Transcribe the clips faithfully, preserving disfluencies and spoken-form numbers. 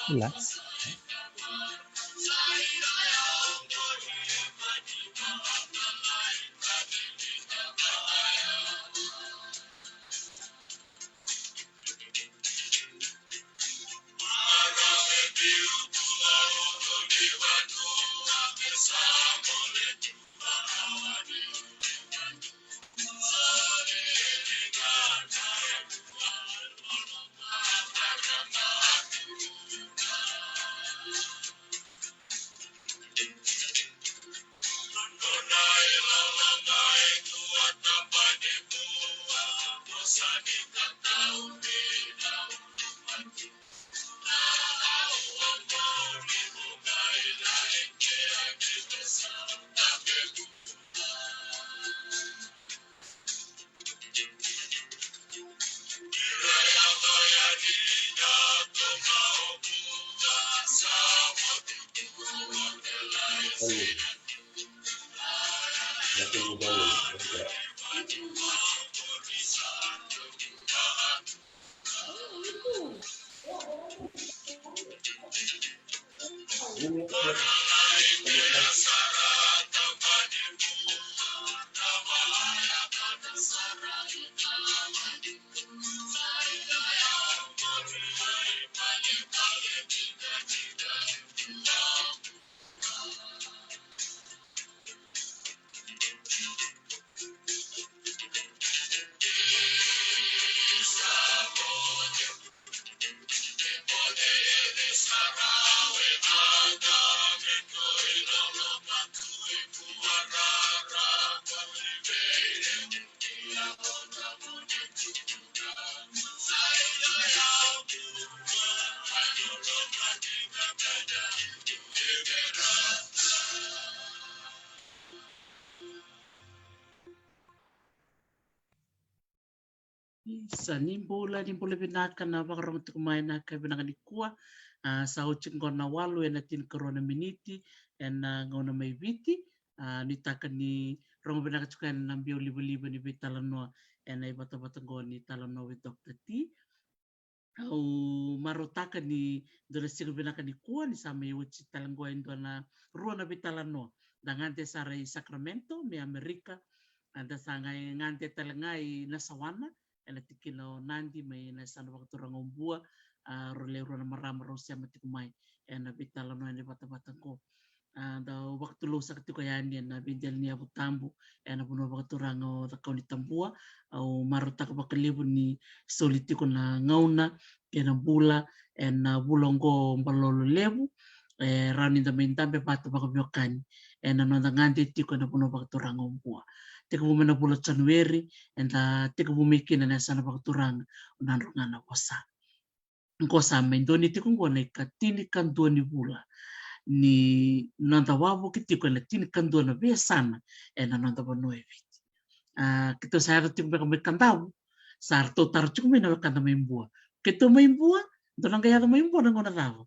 Relax. Isa, ni bula, ni bula vinaka na vakarorogo tiko mai na ka vinaka nikua. A, sa oti qo na walu ena tinikarua na miniti ena gauna mai Viti. A, nuitaka ni rogo vinaka tiko yani na biau livaliva ni veitalanoa ena ivatavata qo ni Talanoa with Doctor T. Au marautaka ni dua na siga vinaka nikua ni sa mai oti tale qo e dua na rua na veitalanoa. Da gade sara i Sacramento mai Amerika, a, da sa qai gade tale ga i Nasawana ena tikina o Nadi mai na yasana vakaturaga o Bua. A, rau lewe rua na marama rau sema tiko mai ena veitalanoa ena ivatavata qo. A, dau vakatulou saka tiko yani ena veidela ni yavu tabu ena vanua vakaturaga o Cakaunitabua. Au marautaka vakalevu ni soli tiko na gauna kei na bula ena vula oqo balolo levu, e rawa ni da mai dabe vata vakaveiwekani ena noda gade tiko ena vanua vakaturaga o Bua. Tekivu mai na vula Janueri, eda tekivu mai kina na yasana vakaturaga o Nadroga na Vosa. Qo sa mai dua ni tiko qo na ikatinikadua ni vula ni noda wavoki tiko ena tinikadua na veiyasana ena noda vanua e Viti. A, keitou sa yaco tiko beka mai Kadavu, sa ratou taro tiko mai na wekada mai Bua. Keitou mai Bua, dou na qai yaco mai Bua na gauna cava?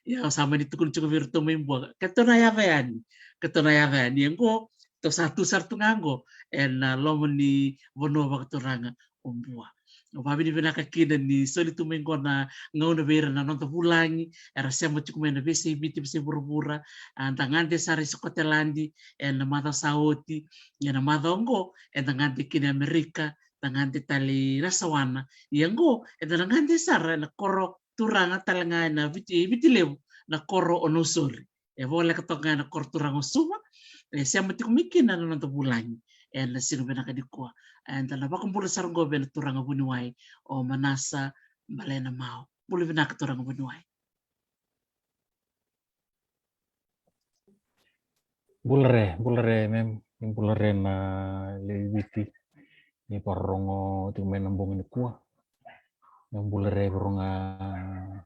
Ia, au sa mani tukuna tiko vei iratou mai Bua, keitou na yaco yani, keitou na yaco yani. Ia qo, tou sa tu sara tu ga qo ena loma ni vanua vakaturaga o Bua. Au vakavinavinaka kina ni soli tu mai qo na gauna vei ira na noda vulagi era sema tiko mai na veiyasai Viti, veiyasai vuravura. A, da gade sara i Sikoteladi ena macawa sa oti, ia na macawa oqo eda gade kina i Amerika, da gade tale i Nasawana. Ia qo eda na gade sara ena koro turaga tale ga ena Viti, Viti Levu, na koro o Nausori. E voleka toka ga ena koro turaga o Suva. E sema tiko mai kina na noda vulagi ena siga vinaka nikua. Eda na vakabula sara qo vei na turaga vuniwai o Manasa Balena Mao. Bula vinaka turaga vuniwai. Bula re, bula re, mem, ni bula re na lewe i Viti. Ni vakarorogo tiko mai na bogi nikua. Ni bula re vei ira na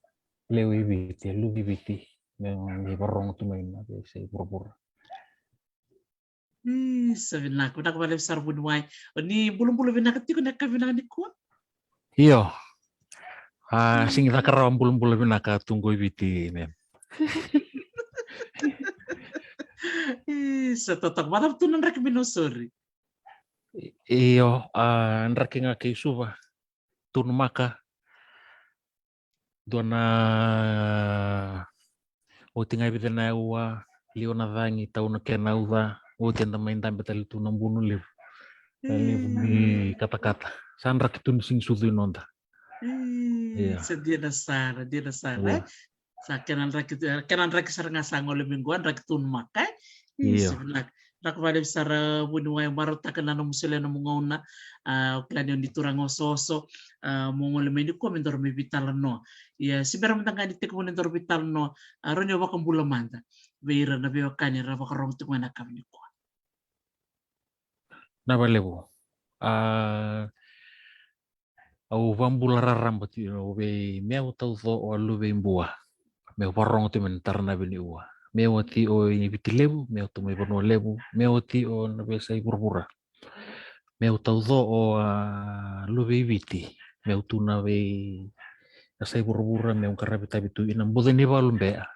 lewe i Viti, luve i Viti. Ni vakarorogo tu mai na veiyasai vuravura. Isa, vinaka, vinaka vakalevu sara vuniwai. O ni bulabula vinaka tiko na ka vinaka nikua? Io. A, sigi caka rawa bulabula vinaka tu qo i Viti, mem. Isa, totoka, vakacava tu na draki mai Nausori? Io, a, draki ga kei Suva. Tunumaka. Dua na oti ga e vica na aua, liwa na cagi, tau na kena uca, oti eda mai dabe tale tu na Bunulevu. Na levu ni katakata. Sa draki tu ni sigi sucu i noda. Sa dina sara, dina sara. Sa kena draki, kena draki sara ga sa gole mai qo, draki tunumaka. Io. Vinaka vakalevu sara vuniwai, marautaka na nomu solia nomu gauna. A, o kila ni o ni turaga osooso, a, mo gole mai nikua me daru mai veitalanoa. Ia, se bera mada ga ni tekivu ni daru veitalanoa, a, rawa ni o vakabula mada vei ira na veiwekani era vakarogo tiko mai na yakavi nikua. Na vakalevu. A, au vakabula raraba tiko vei meu tauco o a luve i Bua. Meu vakarogo tiko mai na tara na veni ua. Meu a tiko i Viti Levu, meu tu mai Vanua Levu, meu a tiko na veiyasai vuravura. Meu tauco o a luve i Viti. Meu tu na veiyasai vuravura, meu qaravi tavi tu i na buca ni valu bea.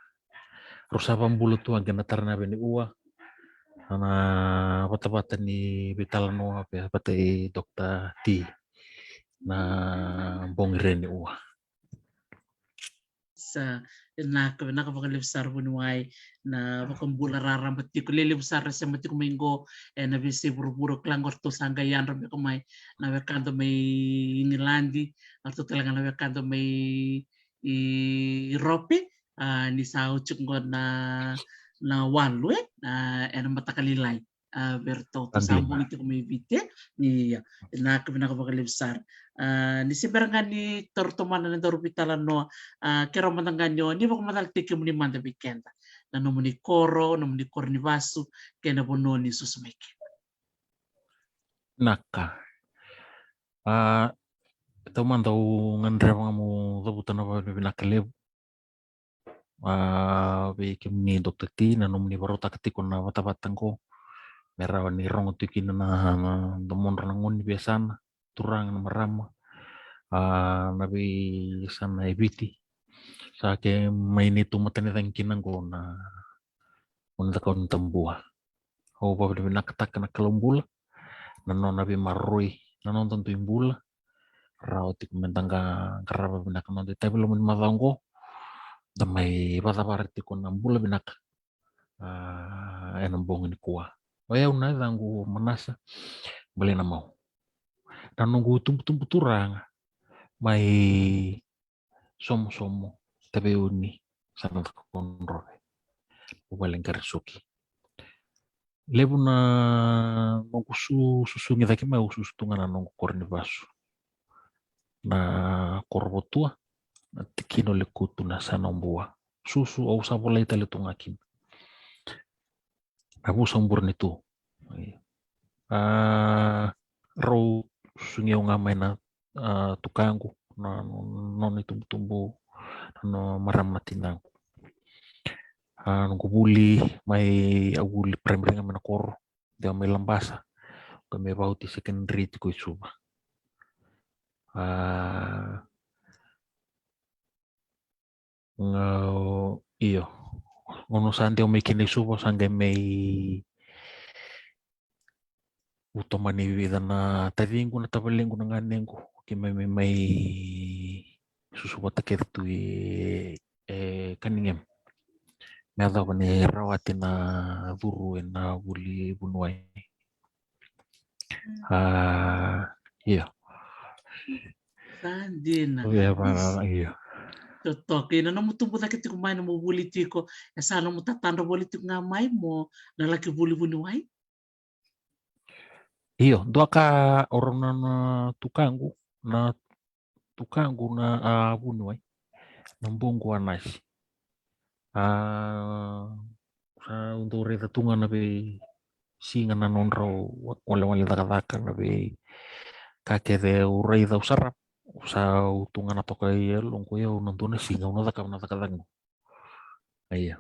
Rau sa vakabula tu age na tara na veni ua. Na vatavata ni veitalanoa vata i Dokta T. Na bogi re ni ua. Sa, vinaka, vinaka vakalevu sara vuniwai, na vakabula raraba tiko, lelevu sara sema tiko mai qo, e, na veiyasai vuravura, kila qo ratou sa qai yadra beka mai na wekada mai Igiladi, ratou tale ga na wekada mai Irope, a, ni sa oti qo na, na walu, e, a, e na mataka lailai. A, vei ratou sa bogi tiko mai Viti. Ia, vinaka, vinaka vakalevu sara. A, ni se bera ga ni taura tomana na daru veitalanoa, a, kerea mada ga ni o ni vakamacalataki kemuni mada vei keda. Na nomuni koro, nomuni koro ni vasu, kei na vanua ni susu mai kina. Vinaka. A, taumada au gadreva ga meu cavuta na vakavinavinaka levu. A, vei kemuni Dokta T, na nomuni vakarautaka tiko na vatavata qo me rawa ni rogo tiko kina na, na domodra na gone ni veiyasana, turaga, na marama, a, na veiyasana e Viti. Sa ke mai neitou matanicagi kina qo na gone cakau ni Tabua. Au vakavinavinakataka na Kalou bula na nona veimaroroi na noda dui bula. Rawa tiko me da qarava vinaka na noda itavi loma ni macawa oqo, da mai vakacavara tiko na bula vinaka, a, ena bogi nikua. O yau na yacaqu o Manasa Balainamau. Na noqu itubutubu turaga mai Somosomo, Taveuni, Sanadaka, Kodrove, Valeqari, Soki. Levu na noqu su, susugi cake mai, au susu tu ga na noqu koro ni vasu, na koro Votua, na tikina o Lekutu, na yasana o Bua. Susu au sa volai tale tu ga kina. Na vusa o Burenitu. A, rau susugi au ga mai na, a, tukaqu, na, na nona itubutubu, na, na marama na tinaqu. A, noqu vuli mai, au vuli primary ga mai na koro, dewa mai Labasa, qai mai vauti secondary tiko i Suva. A, Ga, io. Gauna sa dewa mai kina i Suva, sa qai mai, u tomani vica na taciqu, na tavalequ, na ganequ, keimami mai, mai susu vata kece tu i, e, Kanigemi. Me yacova ni rawati na curu ena vuli vuniwai. A, io. Sa dina. Io. Totoka. Ena nomu tubu cake tiko mai, nomu vuli tiko, e sa nomu tatadra voli tiko ga mai mo na laki vuli vuniwai? Io, dua ka o rau na, na tukaqu, na tukaqu na, a, vuniwai, na buqu a nasi. A, Sa au dau raica tu ga na veisiga na nodrau walewale cakacaka, na veika kece au raica au sarava. Au sa au tu ga na toka e yaloqu, io, na dua na siga au na cakava na cakacaka qo. Ia,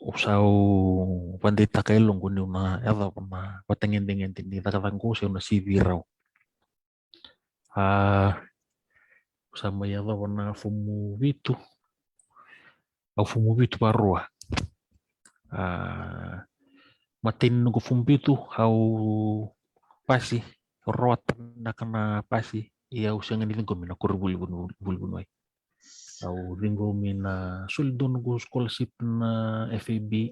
au sa au vakadeitaka e yaloqu niu na yacova na vatagedegede ni cakacaka qo se au na sivi rawa. Au sa mai yacova na fomu vitu. Au fomu vitu vakarua. Matai ni noqu fomu vitu au pasi, au rawata vinaka na pasi, ia au sega ni ciqomi na koronivuli Vuniwai. Au ciqomi na soli dua noqu scholarship na F A B,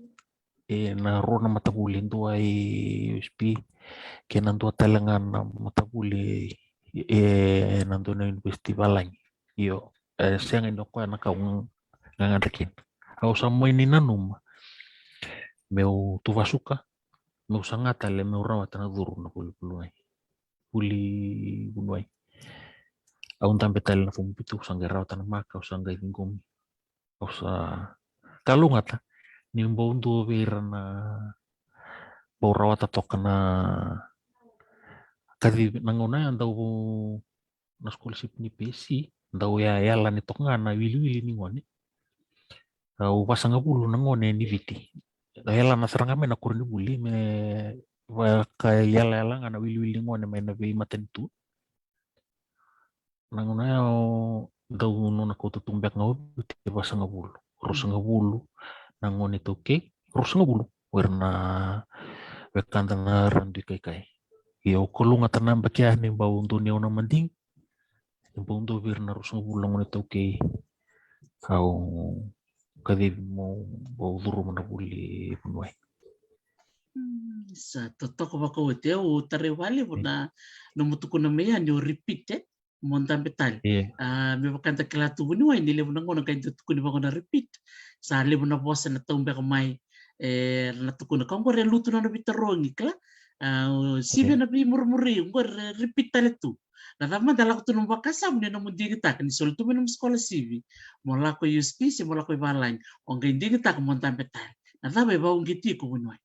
e na rua na matavuli, dua e U S P kei na dua tale ga na matavuli e na dua na university valagi. Io, e sega ni o koya na ka au gagadre kina. Au sa mai ni nanuma meu tu vasuka, meu saga tale meu rawata na curu na vuli Vuniwai. Vuli Vuniwai. Au dabe tale na fomu vitu, au sa qai rawata na maka, au sa qai ciqomi. Au sa kalougata ni bau dua vei ira na bau rawata toka na kacivi. Na gauna ya dau na scholarship ni P S C, dau ya yalani toka ga na wiliwili ni gone. Au vasagavulu na gone ni Viti. Dau yalana sara ga mai na koronivuli me vaka yalayala ga na wiliwili ni gone mai na veimatanitu. Na gauna ya au dau nona kauta tu beka ga o Viti e vasagavulu, ruasagavulu na gone iTaukei, ruasagavulu o ira na wekada na Radui Kaikai. Ia au kalougata na yabaki ya ni bau dua ni au na madigi, ni bau dua vei ira na ruasagavulu na gone iTaukei au kacivi meu bau curuma na vuli Vuniwai. Sa totoka vakaoti. Au tarai vakalevu na nomu tukuna mai ya ni o repeat e mo dabe tale. Me vaka eda kila tu Vuniwai ni levu na gauna qai dau tukuni vaqo na repeat. Sa levu na vosa na tau beka mai, e na tukuna ka oqori e lutu na nona veitarogi, kila, sivi na veimurimuri, oqori e repeat tale tu. Na cava mada lako tu nomu vakasama ni nomu digitaka ni soli tu mai nomu scholarship mo lako i U S P se mo lako i valagi, o qai digitaka mo dabe tale. Na cava e vakauqeti iko Vuniwai?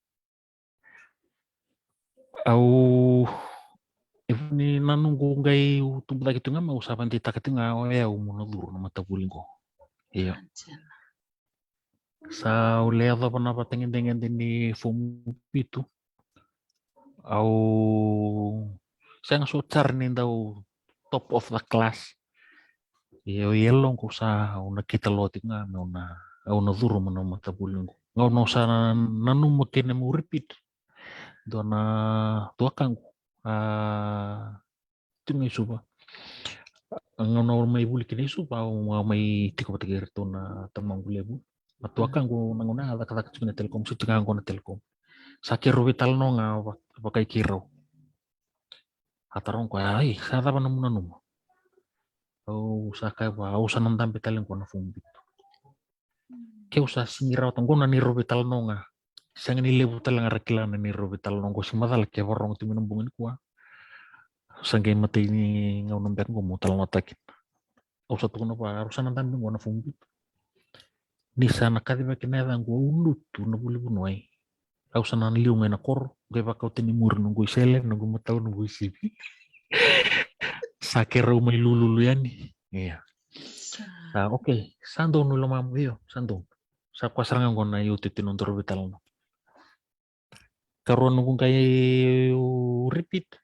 Au, e vu ni na noqu qai tubu cake tu ga, meu sa vakadeitaka tu ga o yau mo na curu na matavuli qo. Io. Sa au lai yacova na vatagedegede ni fomu vitu. Au sega soti sara ni dau top of the class. Io, e yaloqu sa au nakita lo tiko ga meu na, au na curuma na matavuli qo. Gauna au sa nanuma kina meu repeat, dua na tuakaqu a tu ga i Suva. Gauna au mai vuli kina i Suva, au mai tiko vata kei iratou na tamaqu levu. Na tuakaqu na gauna ya a cakacaka tiko na Telecom, sa tiko ga qo na Telecom. Sa keirau veitalanoa ga vakai keirau. A taroga o koya, ai, sa cava nomu nanuma? Au sa kaya vua, au sa na dabe tale qo na fomu vitu. Keu sa sega ni rawata qo na neirau veitalanoa ga. Sega ni levu tale ga ra kila na neirau veitalanoa qo, se macala ke vakarorogo tu mai na bogi nikua. Sa qai matai ni gauna beka qo meu talanoataka kina. Au sa tukuna vua, au sa na dabe qo na fomu vitu. Ni sa na kacivaki na yacaqu au lutu na vuli Vuniwai. Au sa na liu ga ina koro, qai vakauta ni muri noqu isele, noqu matau, noqu isivi. Sa keirau mai lululu yani. Ia. Sa, okay, sa donu i lomamu? Io, sa donu. Sa koya sara ga qo na iotioti ni nodaru veitalanoa. Karua noqu qai repeat,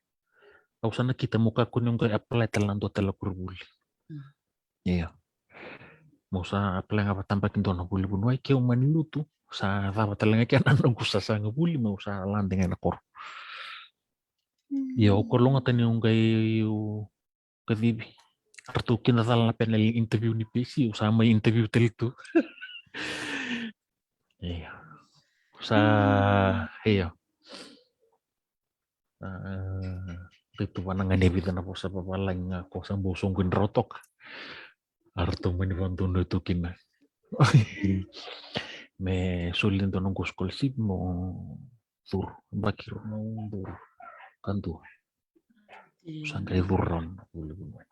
au sa nakita meu kakua niu qai apply tale na dua tale na koronivuli. Io. Meu sa apply ga vakatabakidua na vuli Vuniwai, keu mani lutu, sa cava tale ga kina na noqu sasaga vuli, meu sa lade ga ina koro. Io, au kalougata niu qai kacivi. Ratou kidacala na panel interview ni P S C, au sa mai interview tale tu. Io. Sa, io. Qai tu vua na ga ni vica na vosa vavalagi ga ko sa bau soqoni rawa toka. A ratou mani vakadonui tu kina me soli dua noqu scholarship mo curu, baki rua na udolu ka dua. Sa qai curu rawa na vuli Vuniwai.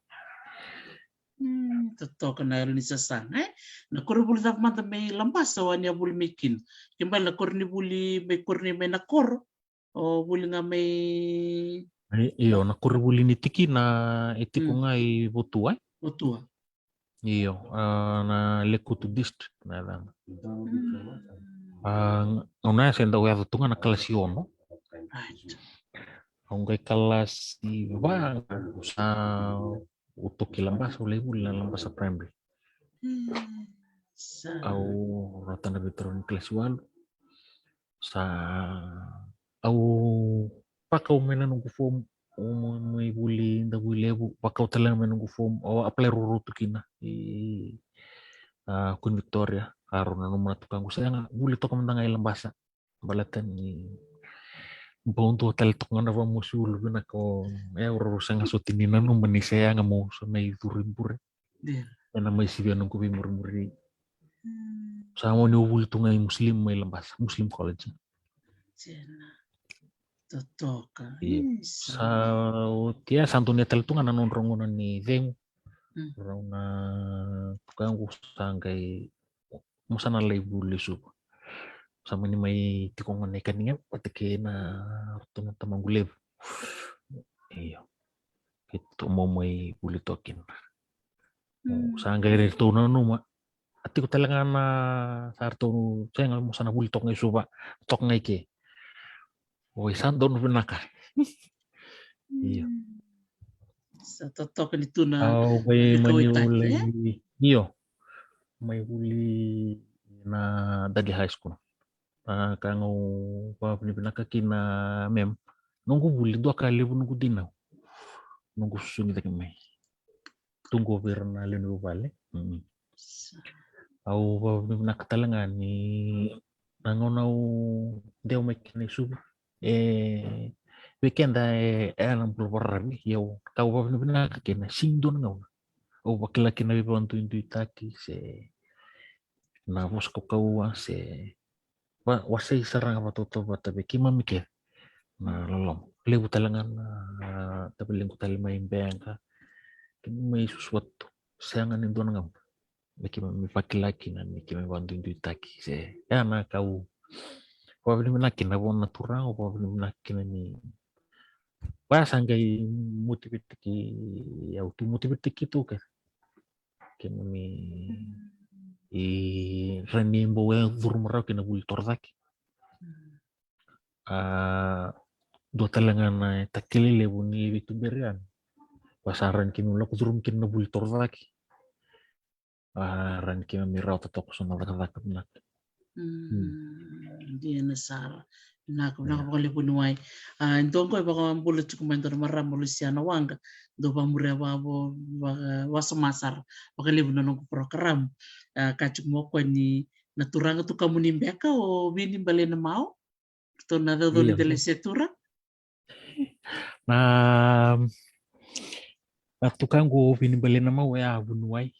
Totoka na yalo ni sasaga, e? Na koronivuli cava mada mai Labasa o a ni a vuli mai kina? Ke bale na koronivuli mai, koronivuli mai Nakoro, o vuli ga mai... Io, na koronivuli ni tikina e tiko ga i Votua, e? Votua. Io, a, na Lekutu District na yacana. A, au na se dau yaco tu ga na kalasi ono. Au qai kalasi va, sa u toki Labasa, au lai vuli na Labasa Primary. Au rauta na veitarogi kalasi walu. Sa au vakau mai na noqu fomu, au mai vuli Davuilevu, vakau tale ga mai noqu fomu, au apply ruarua tu kina i, a, Queen Victoria. A rau nanuma na tukaqu, sega, vuli toka mada ga i Labasa. Baleta ni bau dua tale toka ga na vamosi ulu vinaka, o, e, au rau sega soti ni nanuma ni se yaga mo sa mai curu i bure. Ena mai sivia noqu veimurimuri. Sa mani au vuli tu ga i Muslim mai Labasa, Muslim College. Totoka. Sa oti ya sa donuya tale tu ga na nodrau gauna ni cegu. Rau na tukaqu sa qai, mo sa na lai vuli Suva. Sa mani mai tiko gona i Kanigava vata kei na ratou na tamaqu levu. Io. Keitou mo mai vuli toka kina. Sa qai ratou nanuma. A tiko tale ga na sa ratou, sega, mo sa na vuli toka ga i Suva, toka ga i ke. Oi, sa donu vinaka. Io. Sa totoka ni tu na, au qai mani vuli, io. Mai vuli na Dadi High School. A, ka ga au vakavinavinaka kina, mem, noqu vuli dua ka levu noqu dinau. Noqu susugi cake mai. Tu qo vei ira na lewe ni vuvale. Au vakavinavinaka tale ga ni na gauna au dewa mai kina i Suva, e, vei keda e, e na bula vakararavi, ia au, ka au vakavinavinaka kina, sega ni dua na gauna au vakila kina veivakaduiduitaki se na vosa kaukauwa se wa, wasei sara ga vakatautauvata vei keimami kece na loloma. Levu tale ga na tavalequ tale mai Beqa, keimami mai Susuga tu, sega ni dua na gauna me keimami vakila kina me keimami vakaduiduitaki se, ya na ka au vakavinavinaka kina vua na Turaga, au vakavinavinaka kina ni va sa qai motivate-taki au tu, motivate-taki tu kece. Keimami, i, rawa ni bau e curu marau kina vuli torocake. A, dua tale ga na itakele levu ni veituberi yani. Va sa rawa ni keimami lako curuma kina na vuli torocake. A, rawa ni keimami rawata toka so na cakacaka vinaka. Dina sara. Vinaka, vinaka vakalevu vuniwai. A, e dua qo e vakabula tiko mai e dua na marama, Lusiana Waqa. Dou vakamuria vaka, vaka, vakasama sara vakalevu na noqu porokaramu. A, ka tiko mai o koya ni na turaga tukamuni beka o Vini Bale Namau. Ratou na caucau ni dela i Setura. Na, na tukaqu o Vini Bale Namau e a vuniwai.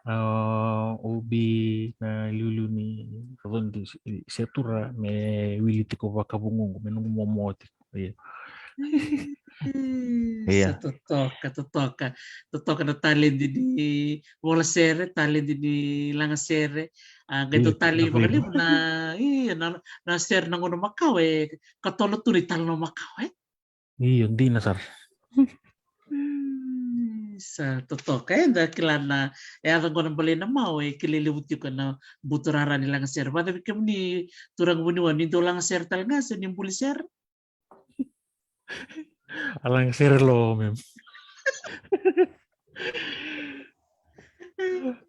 A, o bi na liuliu ni caucau ni Setura me wili tiko vakavugugu, me noqu momo tiko. Ia. Ia. Sa totoka, totoka. Totoka na taledi ni vola sere, taledi ni laga sere. A, qai dau talei vakalevu na, ia, na, na sere na gauna makawa e katolo tu na italanoa makawa, e? Io, dina sara. Sa totoka, e, da kila na, e, yaca qo na Bale Namau e kilai levu tiko na buturara ni laga sere. Vata vei kemuni turaga vuniwai, ni dau laga sere tale ga se ni buli sere? A laga sere lo, mem.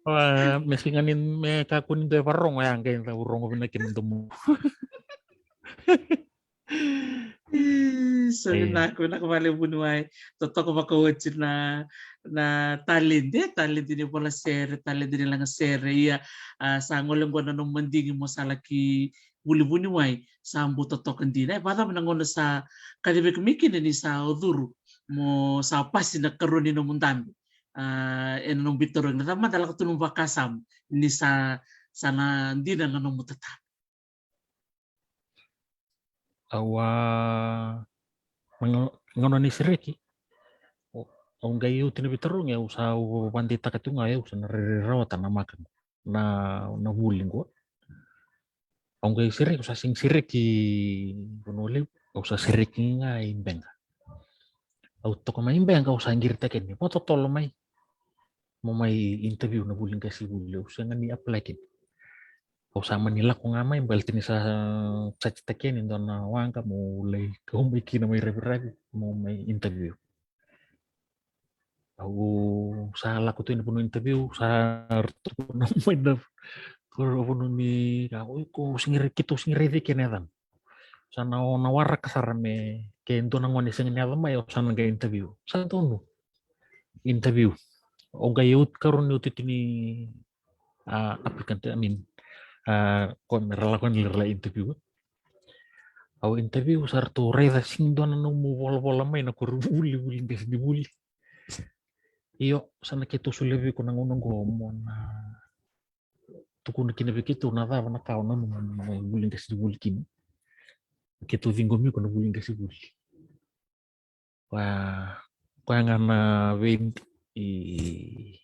Wa, me sega ni, me kakua ni dua e varogo, ya qai dau rogo vinaka kina domo. Sa vinaka, vinaka vakalevu vuniwai. Totoka vakaoti na, na taledi, taledi ni vola sere, taledi ni laga sere. Ia, a, sa gole qo na nomu madigi mo sa laki vuli vuniwai, sa buta toka dina. E, vakacava na gauna sa kacivaki mai kina ni sa o curu mo sa pasi na karua ni nomu dabe? A, ena nomu veitarogi, na cava mada lako tu nomu vakasama ni sa, sa na dina na nomu tatamu? Au a, na gauna ni sereki, o, Au qai oti na veitarogi, au sa, au vakadeitaka tiko ga, au sa na rairai rawata na maka qo, na, na vuli qo. Au qai sereki, au sa sega ni sereki Vanua Levu, au sa sereki ga i Beqa. Au toka mai Beqa, au sa qiri tale ni vakatotolo mai mo mai interview na vuli qasenivuli, au sega ni apply kina. Au sa mani lako ga mai baleta ni sa chatitaki yani e dua na waqa mo lai kau mai kina mai raviravi mo mai interview. Au sa lako tu yani Vanua interview, sa ratou na mai na Vanua ni ka, oi, ko sega ni raica, keitou sega ni raica kina na yacana. Sa na, na waraka sara me ke dua na gone sega ni yaco mai, au sa na qai interview. Sa donu interview. Au qai oti, karua ni oti ni, a, applicant, I mean, a, ko me ra lako ni ra lai interview. Au interview, sa ratou raica sega ni dua na nomu volavola mai na koronivuli, vuli qasenivuli. Io, sa na keitou solia vei iko na gauna qo mo na tukuna kina vei keitou na cava na ka o nanuma mo na mai vuli qasenivuli kina. Keitou ciqomi iko na vuli qasenivuli. Koya, koya ga na vei, i,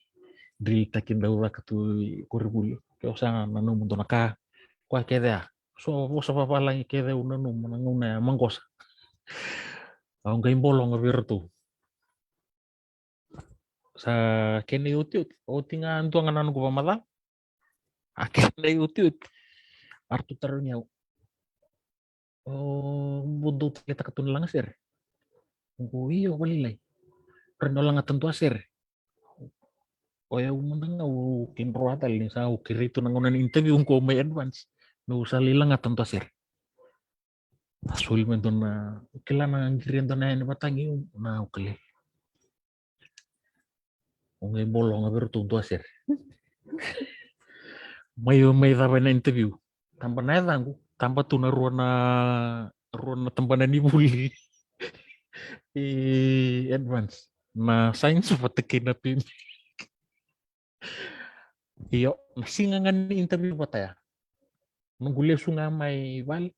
drilltaki dau caka tu i koronivuli. Ke o sa nanuma dua na ka, koya kece ya. So vosa vavalagi kece au nanuma na gauna ya, maqosa. Au qai bologa vei iratou. Sa kena iotioti, oti ga dua ga na noqu vakamacala. A kena iotioti, a ratou tarogi au, o, mo dou taleitaka tu na lagasere? Qo, io vakalailai. Rawa ni o lagata dua sere? O yau mada ga au kidroa tale ni sa au kerei tu na gauna ni interview qo mai advance, meu sa lai lagata dua sere. A soli mai dua na, au kila na qiri e dua na yani vatagi, au na, au kila. Au qai bologa vei iratou dua sere. Mai, mai cava na interview? Taba na yacaqu, taba tu na rua na, rua na tabana ni vuli i advance, na science vata kei na P M. Io, na siga ga ni interview vata ya, noqu lesu ga mai vale,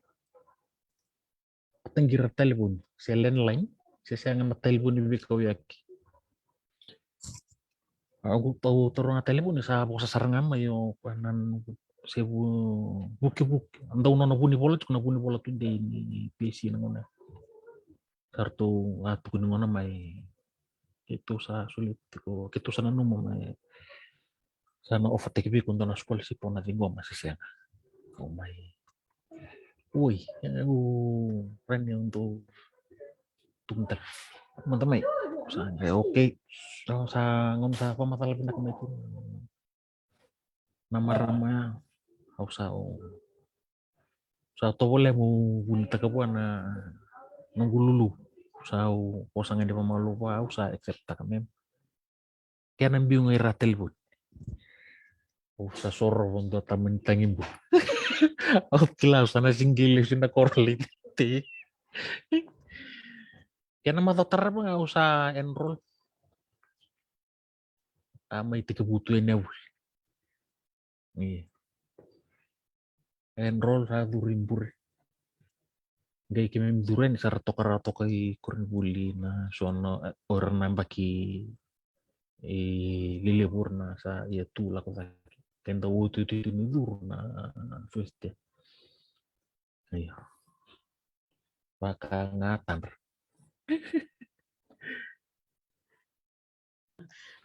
a taqiri na talevoni, se landline, se sega na talevoni veikauyaki. Au, au taroga na talevoni, sa vosa sara ga mai o koya na, se vu, vukivuki. Dau nona vunivola tiko, na vunivola tudei ni P S C na gauna. Sa ratou a tukuni gona mai, keitou sa soli tiko, keitou sa nanuma mai, sa na offer-taki vei iko dua na scholarship, o na ciqoma se sega. Au mai, oi, au rawa ni au dau tukuna tale mada mai. Sa qai okay. Sa, sa gauna sa vakamacala vinaka mai tu na marama ya, au sa, au sa tovolea meu vunitaka vua na noqu lulu. Sa, au, au sa gani vakamalua vua, au sa accept-taka me kena biu ga i ra talevoni. Au sa sorova dua tama ni tagi bula. Au kila au sa na sega ni lesu na koro lai tei. Kena macawa tarava ga au sa enroll. A mai tekivu tu yani a vuli. Io. Enroll, sa curu i bure. Qai keimami curu yani, sa ra toka, ra toka i koronivuli na so na, e, o ira na yabaki, e, lelevu, o ira na sa year two lako cake. Keda otioti tu ni curu na first year. Io. Vaka ga tadra.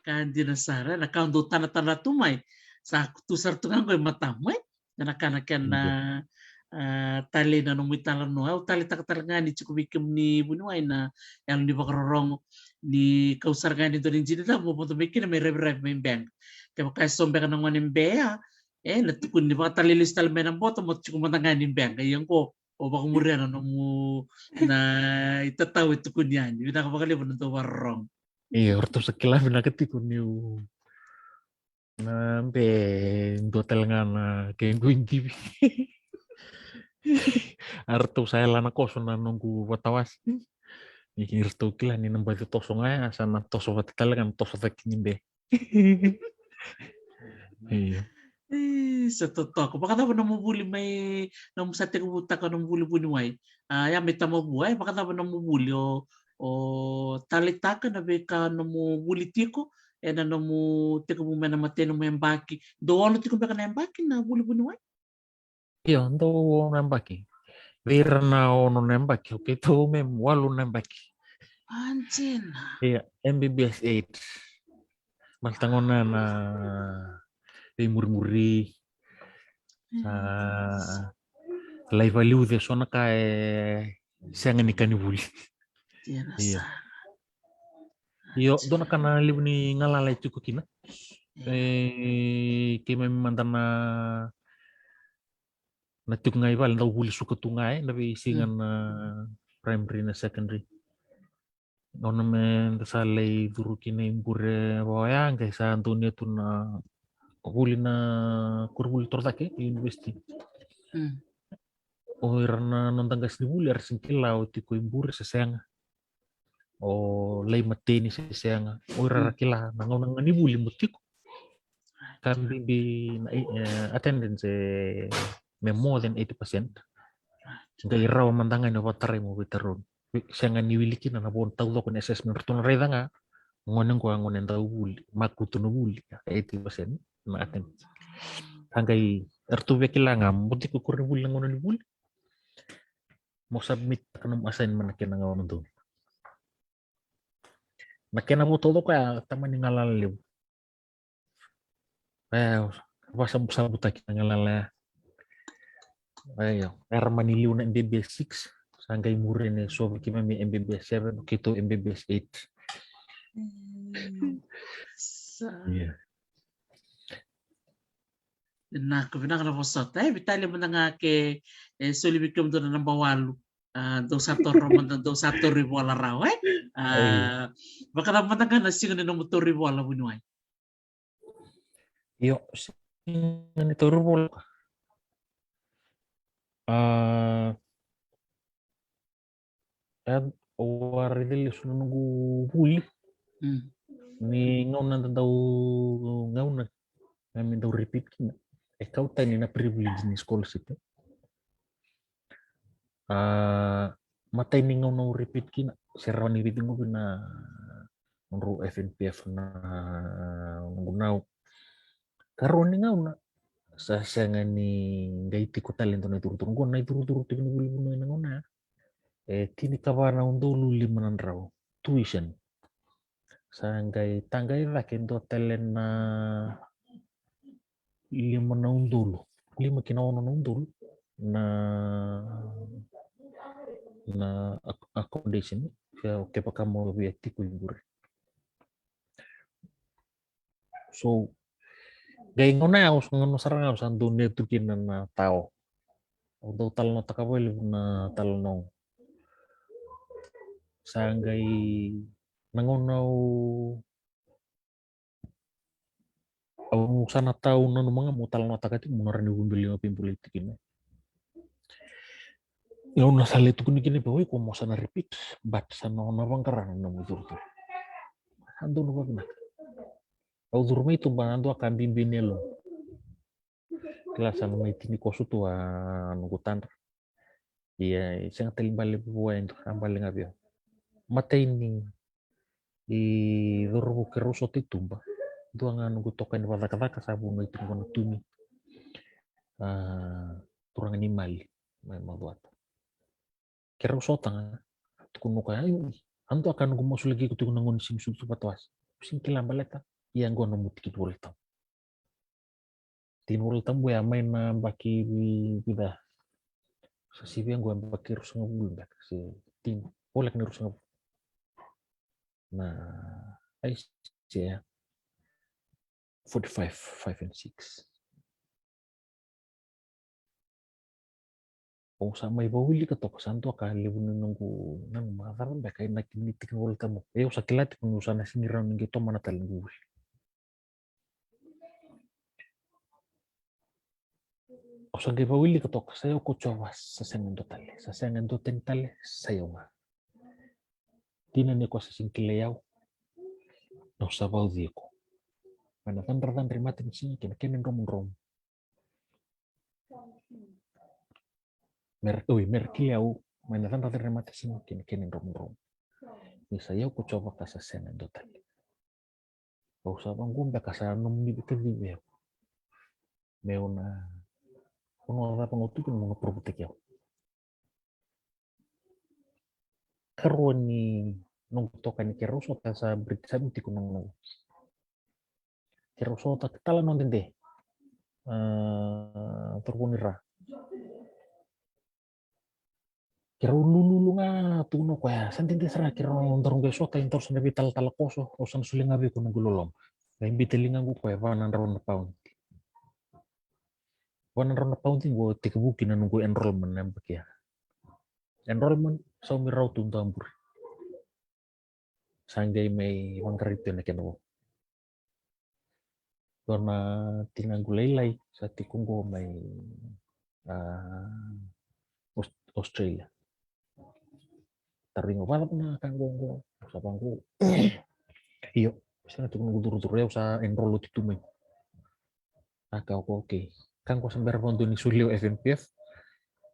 Ka dina sara, na ka au dau tanatana tu mai. Sa tu sara tu ga qo e matamu, e? Na ka na kena, a, talei na nomu italanoa. Au taleitaka tale ga ni tiko vei kemuni vuniwai na yalo ni vakarorogo, ni kau sara ga ni dua na ijini cava mo vodo mai kina me raviravi mai Beqa. Kevaka e so beka na gone Beqa, e, na tukuni ni vakatalei lesu tale mai na boto mo tiko mada ga ni Beqa. Ia qo, o vakamuria na nomu, na itatau e tukuni yani. Vinaka vakalevu na dau vakarorogo. Io, o ratou sa kila vinaka tiko niu na be dua tale ga na kequ idivi. A ratou sa yala na koso na noqu vatawasi. Ni ratou kila ni na baci toso ga ya, sa na toso vata tale ga na toso cake ni be. Io. E, sa totoka. Vakacava nomu vuli mai, nomu sa tekivutaka nomu vuli vuniwai? A, ya mai Tamavua, e, vakacava nomu vuli, o, o taleitaka na veika nomu vuli tiko ena nomu tekivu mai na imatai nomu yabaki. Dou ono tiko beka na yabaki na vuli vuniwai? Io, dou ono na yabaki. Vei ira na ono na yabaki, okay, dou me walu na yabaki. Anjina. Io, M B B S eight. Baleta gona na veimurimuri. Sa lai valiuci eso na ka e sega ni ka ni vuli. Io. Io, dua na ka na levu ni galala e tiko kina. E, keimami mada na, na tiko ga i vale, dau vuli suka tu ga, e, na veisiga na primary, na secondary. Gauna me da sa lai curu kina i bure vaya, qai sa donuya tu na vuli na koronivuli torocake, university. O ira na noda qasenivuli era sega ni kila o tiko i bure se sega. O lai mateni se sega. O ira era kila na gauna ga ni vuli mo tiko, ka bibi na, e, attendance, e, me more than eighty percent. Qai rawa mada ga ni o vakatarai mo veitarogi. Sega ni wili kina na vo taucoko ni assessment, ratou na raica ga gone qo a gone dau vuli, makutu na vuli, eighty percent na attendance. Sa qai ratou via kila ga mo tiko koronivuli na gauna ni vuli, mo submit-taka nomu assignment na kena gauna donu. Na kena vo taucoko ya, tamani galala levu. E, vasabusabutaki na galala ya. Io, era mani liu na M B B S six, sa qai muria ni so vei keimami M B B S seven, keitou M B B S eight. Sa. Io. Vinaka, vinaka na vosota. E, veitalia mada ga ke, e, soli vei kemudou na naba walu. A, dou sa toro mada, dou sa toro i vola rawa, e? A, vakacava mada ga na siga ni nomu toro i vola vuniwai? Io, siga ni toro i vola. A, e, au a raica lesu na noqu vuli. Ni gauna da dau gauna, na me dau repeat kina. E kau tani na privilege ni scholarship. A, matai ni gauna au repeat kina, se rawa ni veiqovi na nodrau F N P F na noqu nau. Karua ni gauna, sa sega ni qai tiko tale e dua na ituruturuga. Qo na ituruturuga tiko ni vuli vuniwai na gauna ya, e tinikava na udolu lima na drau tuition. Sa qai taqai cake dua tale na lima na udolu, lima ki na ono na udolu na, na ac-, accommodation, kevaka mo via tiko i bure. So qai gauna ya, au sa, gauna sara ga au sa donuya tu kina na tao. Au dau talanoataka vakalevu na talanoa. Sa qai na gauna au, au sa na tau nanuma ga mo talanoataka tiko, mo na rawa ni vubili ga veibolei tiko kina. Gauna sa lai tukuni kina vei au, iko mo sa na repeat, but sa na, o na vaqara na nomu ituruturuga. Sa donu vakavinaka. Au curu mai tuba, na dua ka bibi ni yaloqu. Kila sa na mai tini koso tu a noqu tadra. Ia, e sega tale ni bale vua e dua, a bale ga vei au. Matai ni cauravou keirau sota i tuba, dua ga noqu itokani vakacakacaka sa vunau tiko na tumi. A, turaga ni Mali mai Macuata. Keirau sota ga, tukuna o koya, a dua ka noqu masulaki iko tiko na gauna ni siga ni sucu vatawase. Au sega ni kila baleta, ia qo nomu tikinivolatabu. Tikinivolatabu ya mai na yabaki vi-, vica? Sa sivia qo yabaki ruasagavulu beka se tini, voleka ni ruasagavulu. Na Aisea forty-five, five and six. Au sa mai vawilika toka, sa dua ka levu ni noqu nanuma, cava beka e na kena tikinivolatabu. Au sa kila tiko niu sa na sega ni rawa ni qai tomana tale noqu vuli. Au sa qai vawilika toka, sa i au ko Jiova, sa sega e dua tale, sa sega e dua tani tale, sa i au ga. Dina ni ko sa sega ni kilai au, au sa vauci iko. Mai na cadracadra i matanisiga kei na kena dromudromu. Me ra, oi, me ra kilai au mai na cadracadra i matanisiga kei na kena dromudromu. Ni sa i au ko Jiova ka sa sega e dua tale. Au sa vaqo beka sa nomuni veikacivi au. Meu na, au na cava ga au tukuna mo na provotaki au. Karua ni noqu itokani keirau sota, sa break, sa vei tiko noqu noqu. Keirau sota tale na dede. A, toro ni ra. Keirau lululu ga tu na koya, sa dede sara keirau dau qai sota, e dau sa na veitalatala koso, au sa na solia ga vei iko noqu loloma. Qai biuta ligaqu koya e va na drau na pound. Va na drau na pound qo tekivu kina noqu enrollment na yabaki ya. Enrollment, saumi rau tu dua bure. Sa qai mai vaqarai tu ena kena vo. Dua na tinaqu lailai sa tiko qo mai, a, Aus-, Australia. Tarogi au, "Vacava na ka qo qo?" Au sa vaqo. Io, sa na tiko noqu curucuru, au sa enroll oti tu mai. A, ka, okay. Ka qo sa bera vakadua ni solia o F N P F.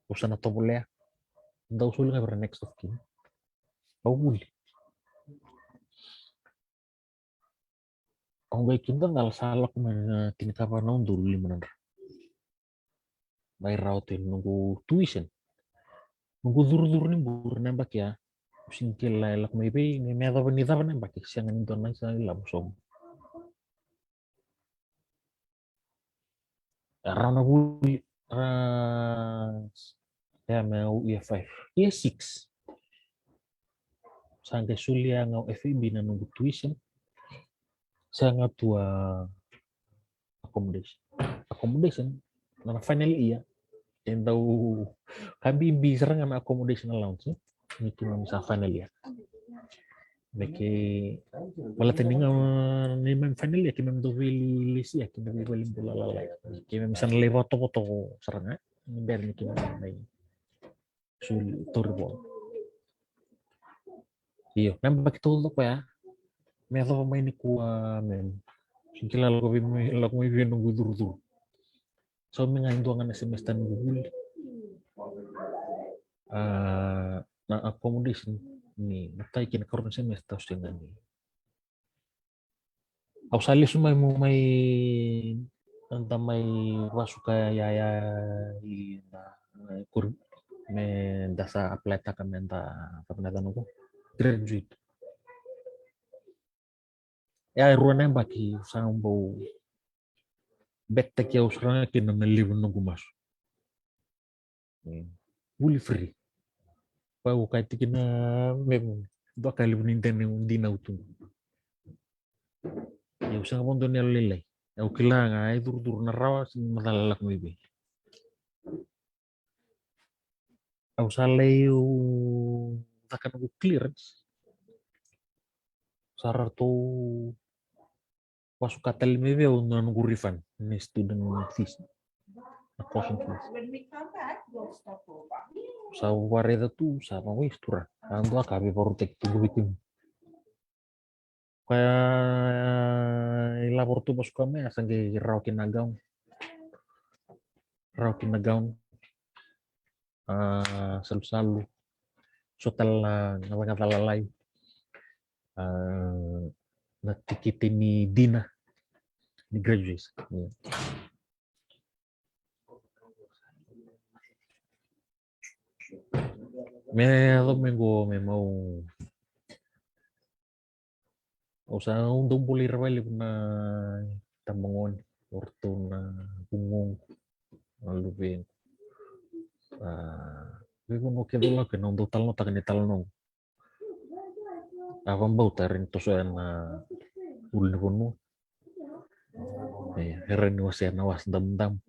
Au sa na tovolea. Dau soli ga vei ira next of kin. Au vuli. Au qai kidacala sa lako mai na tinikava na udolu lima na dra. Mai rawa tu noqu tuition. Noqu curucuru ni bure na yabaki ya. Au sega ni kila e lako mai vei, me, me yacova ni cava na yabaki, sega ni dua na isa ilavo sobu. Rawa na vuli, ra, ya me au year five, year six. Sa qai solia ga o F A B na noqu tuition. Sa ga tu a accommodation. Accommodation, na final year, e dau ka bibi sara ga na accommodation allowance, e? Ni tu ga me sa final year. Me ke, baleta ni ga ni me final year, keimami dau veilesi, keimami veivalenibula lalai. Keimami sa na lai vakatovotovo sara ga ni bera ni keimami mai soli, tauri vola. Io, na yabaki taucoko ya, me yacova mai nikua, me, sega ni kila lako vei, lako mai vei noqu curucuru. Saumi ga e dua ga na semester noqu vuli. A, na accommodation ni matai kei na karua ni semester au sega ni Au sa lesu mai, meu mai, da mai vasuka yaya i na, e, kuri, me da sa apply taka me da, cava na yacana qo, graduate. Ya e rua na yabaki sa bau better-taki au sara ga kina na levu noqu masu. Mm. Vuli free. Vaka au kaya tiko kina, me dua ka levu ni dina, dina au tu. Ia au sega vakadua ni yalolailai. Au kila ga e curucuru na rawa, sega ni macala lako mai vei. Au sa lai, au caka noqu clearance. Sa ratou vasuka tale mai vei au na noqu refund ni student fees, na course fees. Sa vakaraica tu, sa vakawaste tu ra. A dua ka veivakarautaki tu vei kemuni. Koya ilavo ratou vasuka mai, a sa qai rawa kina na gown. Rawa kina na gown. A, salusalu. So tale na gacagaca lalai. A, na tikite ni dina ni graduation. Ia. Me yaco me qo me mau, au sa dau bula ira vakalevu na itabagone, o ratou na vugoqu, na luvequ. A, veivanua kece au lako kina au dau talanoataka na italanoa qo. A, vakabauta era ni toso ena ulunivanua. E, era ni wasea na Wasa Damudamu.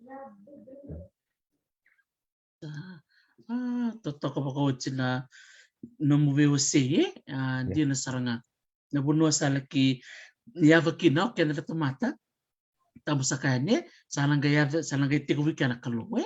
A, totoka vakaoti na nomu veiwasei, e? A, dina sara ga. Na vanua sa laki yaco kina o keda na tamata. Tabu saka yani, e? Sa na qai yaco, sa na qai tekivu kina na Kalou, e?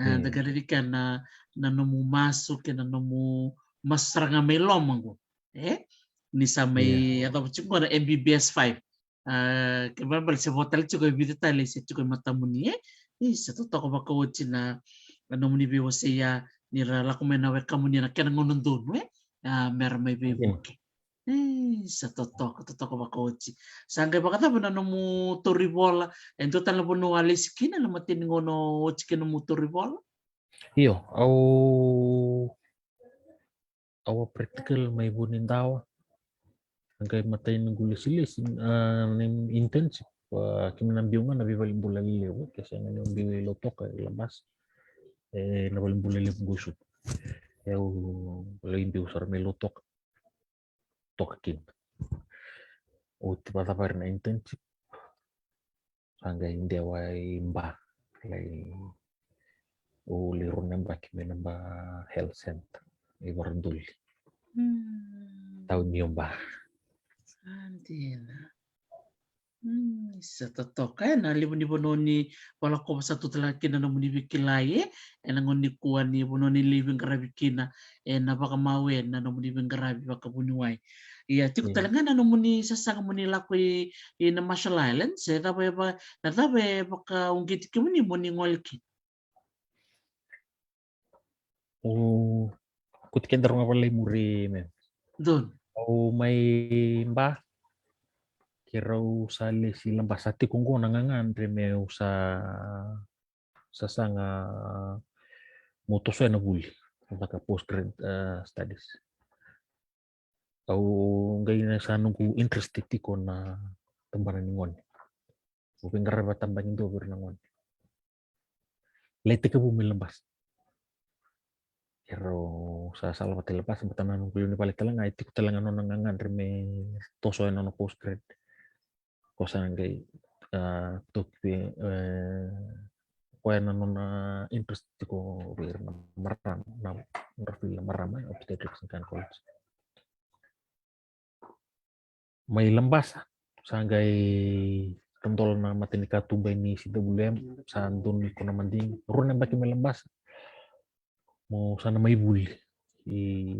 A, da qai raici kina na, na nomu masu, kei na nomu masu sara ga mai loma qo, e? Ni sa mai yacova tiko qo na M B B S five. A, ke balebale se vo tale tiko e vica tale se tiko e matamuni, e? Ni sa totoka vakaoti na, na nomuni veiwasei ya, ni ra lako mai na wekamuni ena kena gauna donu, e? A, mera mai veivuke. E, sa totoka, totoka vakaoti. Sa qai vakacava na nomu tauri vola? E dua tale na vanua a lesi kina na matai ni gauna o oti kina nomu tauri vola? Io, au, au a practical mai Vunidawa. Qai matai ni qu lesilesi, a, na internship, a, keimami na biu ga na veivalenibula lelevu, ke sega ni biu i Lautoka, i Labasa. E, na valenibula levu qo i Suva. E, au lai biu sara mai Lautoka. Toka kina. Oti vakacavari na internship, sa qai dewa i Ba, lai, au lai rua na yabaki mai na Ba Health Center i Varadoli. Mm. Tauni o Ba. Sa dina. Mm, sa totoka, e, na levu ni vanua ni valakova sa tu tale ga kina na nomuni veikilai, e, ena gauna nikua ni vanua ni lai veiqaravi kina, e, na vakamawe na nomuni veiqaravi vakavuniwai. Ia, tiko, mm, tale ga na nomuni sasaga moni lako i, i na Marshall Islands, e cava e va-, na cava e vakauqeti kemuni moni gole kina? O, kuti kedaru ga valai muri me. Donu. Au mai Ba, keirau sa lesi Labasa, tiko qo na gagadre meu sa, sasaga meu tosoya na vuli, caka postgrad, e, studies. Au qai na sa noqu interest tiko na tabana ni gone. Au veiqaravi vakatabakidua vei ira na gone. Lai tekivu mai Labasa. Keirau sa sala vata i Labasa, baleta na noqu lewe ni vale tale ga e tiko tale ga nona gagadre me toso e nona postgrad. Ko sa qai, a, toki vei, e, koya na nona interest tiko vei ira na marama, na nodra field na marama, e, obstetrics and gynecology. Mai Labasa, sa qai dola na matanikatuba ni C W M, sa donu iko na madigi. Rua na yabaki mai Labasa, mo sa na mai vuli i,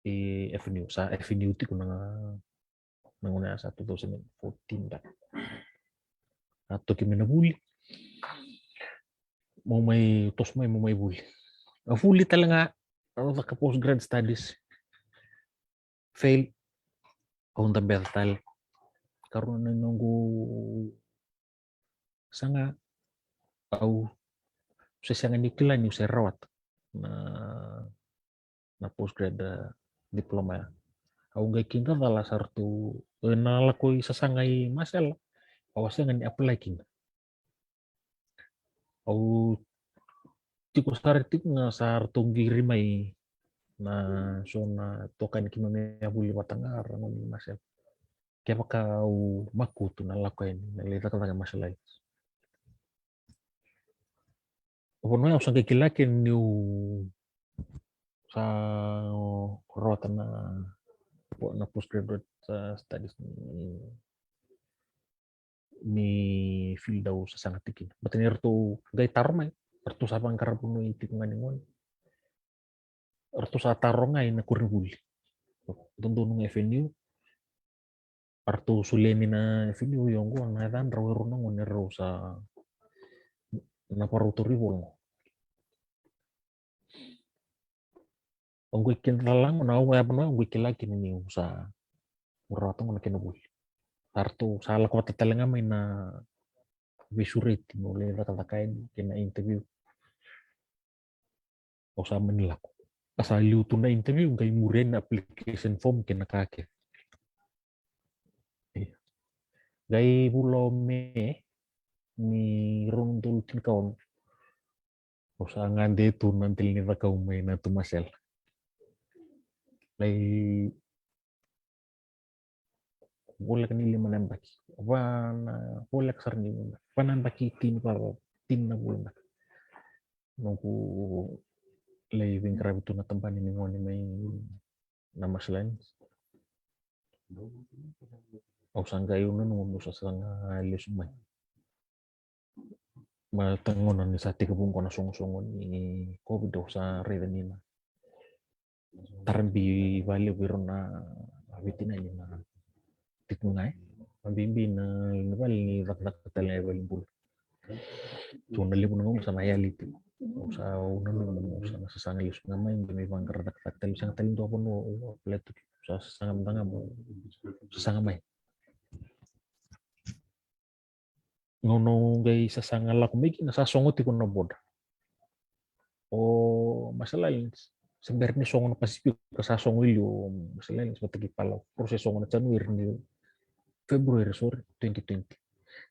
i F N U, sa F N U tiko na, na gauna ya sa two thousand and fourteen da. A toki mai na vuli. Mo mai, toso mai, mo mai vuli. A vuli tale ga, a caka postgrad studies. Fail, au dabeca tale. Karua na noqu saga, au se sega ni kila niu se rawata na, na postgrad, e, diploma ya. Au qai kidacala sa ratou, e, na lako i sasaga i Marshall, au a sega ni apply kina. Au tiko sara tiko ga sa ratou qiri mai na so na itokani keimami a vuli vata ga, ra gone ni Marshall. Kevaka au makutu na lako yani, na lai cakacaka i Marshall Islands. Vanua ya au sa qai kila kina niu sa rawata na, na postgraduate, e, studies ni ni field au sasaga tiko kina. Baleta ni ratou qai taro mai, ratou sa vaqara vanua e tiko ga ni gone. Ratou sa taro ga ina koronivuli. Dodonu ga F N U. Ratou solia mai na F N U, io qo na yacadrau e rua na gone rau sa na varau tauri vola qo. Au qai kidacala ga na, au qai, au qai kila kina niu sa rawata ga na kena vuli. Sa ratou sa lako vata tale ga mai na veisureti meu lai cakacaka yani kei na interview. Au sa mani lako. A sa liu tu na interview, qai muri yani na application form kei na ka kece. Io. Qai vula o Me ni rua na udolu tinikaono, au sa gade tu na dela ni cakau mai Natu Masela. Lai voleka ni lima na yabaki. Va na, voleka sara ni lima. Va na yabaki tini, va, tini na vula beka. Noqu lai veiqaravi tu na tabana ni gone mai na Marshall Islands. Au sa qai, au nanuma meu sa saga lesu mai. Baleta na gauna ni sa tekivu qo na sogosogo ni COVID, au sa raica ni na tarabi vakalevu vei rau na veitinani na tiko ga, e. A bibi na, na vale ni cakacaka tale ga e valenibula. Tu na levu na gauna sa na yali tiko. Au sa, au nanuma meu sa na sasaga lesu ga mai, me vaqara cakacaka tale, sega tale dua vanua au apply tu. Sa sasaga mada ga mo sasaga mai. Gauna au qai sasaga lako mai kina, sa sogo tiko na border. O Marshall Islands, se bera ni sogo na Pasifika, sa sogo i liu o Marshall Islands vata kei Palau. Pro se sogo na January ni February, sorry, twenty twenty.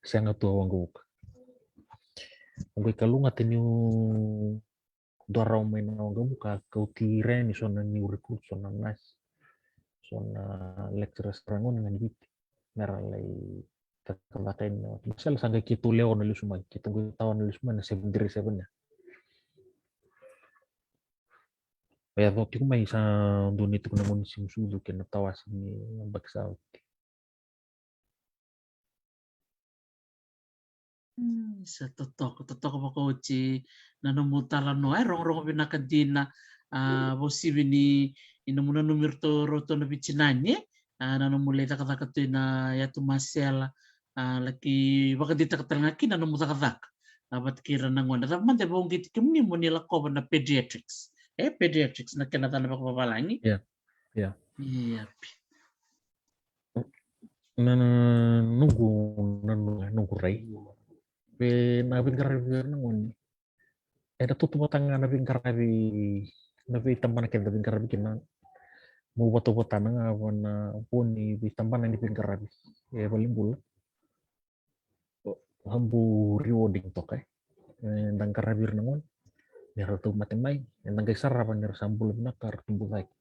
Sega tu a waqavuka. Au qai kalougata niu dua rawa mai na waqavuka, kauti ira yani so na new recruit, so na nurse, so na lecturers ra gone ga ni Viti, mera lai cakacaka yani na wati. Marshall sa qai keitou lewe ono lesu mai, keitou qai tawa ono lesu mai na seven three seven ya. Oya, yaco tiko mai sa dua ni tiko na gauna ni siga ni sucu kei na tawase ni yabaki sa oti. Mm, sa totoka, totoka vakaoti na nomu talanoa, e, rogorogo vinaka dina, a, vakauasivi ni, ni nomu nanumi iratou, ratou na veitinani, e, a, na nomu lai cakacaka tu ina yatu Marshall, a, laki vakadeitaka tale ga kina na nomu cakacaka, a, vata kei ira na gone. Cava mada e vakauqeti kemuni mo ni lakova na pediatrics? E, pediatrics na kena yacana vakavavalagi. Ia, ia. Ia, pi. Na, na noqu, na noqu, noqu rai, vei na veiqaravi vei ira na gone, eda tautauvata ga na veiqaravi, na veitabana keda veiqaravi kina. Meu vatauvata na ga va na vo ni veitabana ni veiqaravi e valenibula. Sa bau rewarding toka, e. Eda qaravi ira na gone ni ra tauvimate mai, eda qai sarava ni ra sa bula vinaka, ra tubu cake,